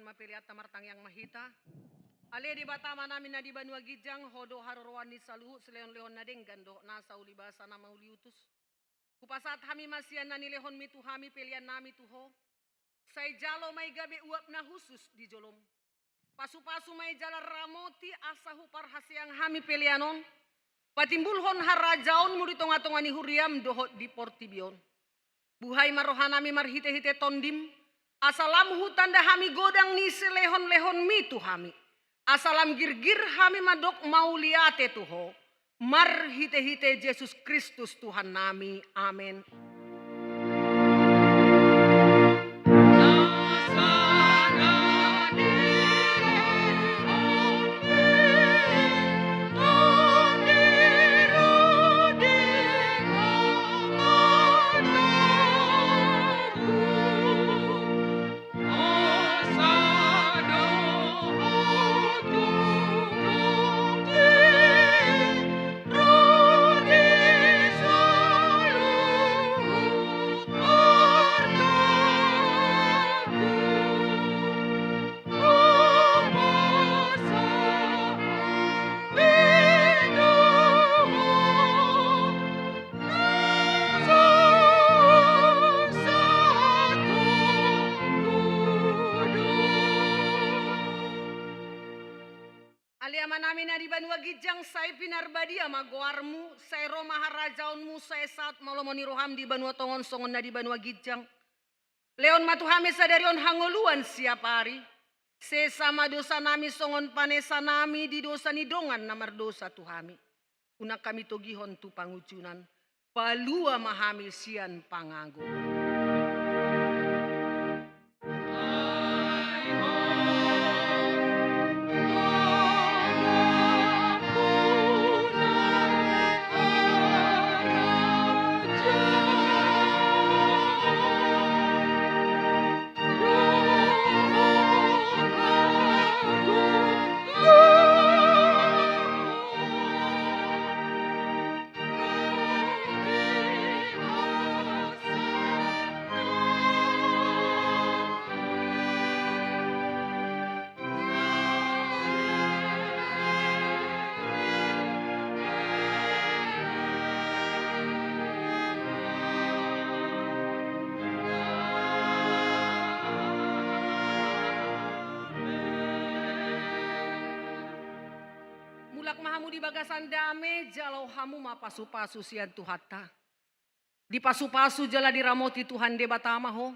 Ma peleanta, martangiang ma hita. Ale Debata Amanami na di banua ginjang, Ho do haroroan ni saluhut silehonlehon na denggan dohot nasa ulibasa na mauliutus. Hupasahat hami ma sian na nilehonmi tu hami peleannami tu Ho. Sai jalo ma i gabe uap na hushus di jolom. Pasupasu ma i jala ramoti asa huparhaseang hami pelean on patimbulhon harajaonmu di tongatonga ni huriam dohot di portibi on. Buhai ma rohanami marhitehite Tondim, asa lam hutanda hami godang ni silehonlehonmi tu hami, asa lam girgir hami mandok mauliate tu Ho, marhitehite Jesus Kristus Tuhannami. Amen. Ale Amanami na di banua ginjang, sai pinarbadia ma goarmu, sai ro ma harajaonmu, sai saut ma lomo ni roham di banua tonga on songon na di banua ginjang. Lehon ma tu hami sadari on hangoluan siapari. Sesa ma dosanami songon panesanami di dosa ni dongan na mardosa tu hami. Unang hami togihon tu pangunjunan. Palua ma hami sian pangago. Mulak ma hamu di bagasan dame, jalo hamu ma pasupasu sian Tuhanta. Dipasupasu jala diramoti Tuhan Debata ma ho.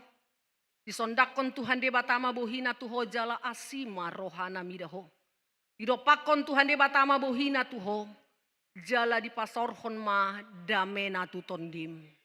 Disondanghon Tuhan Debata ma bohina tu ho jala asi ma rohana mida ho. Didompakhon Tuhan Debata ma bohina tu ho jala dipasaorhon ma damena tu tondim.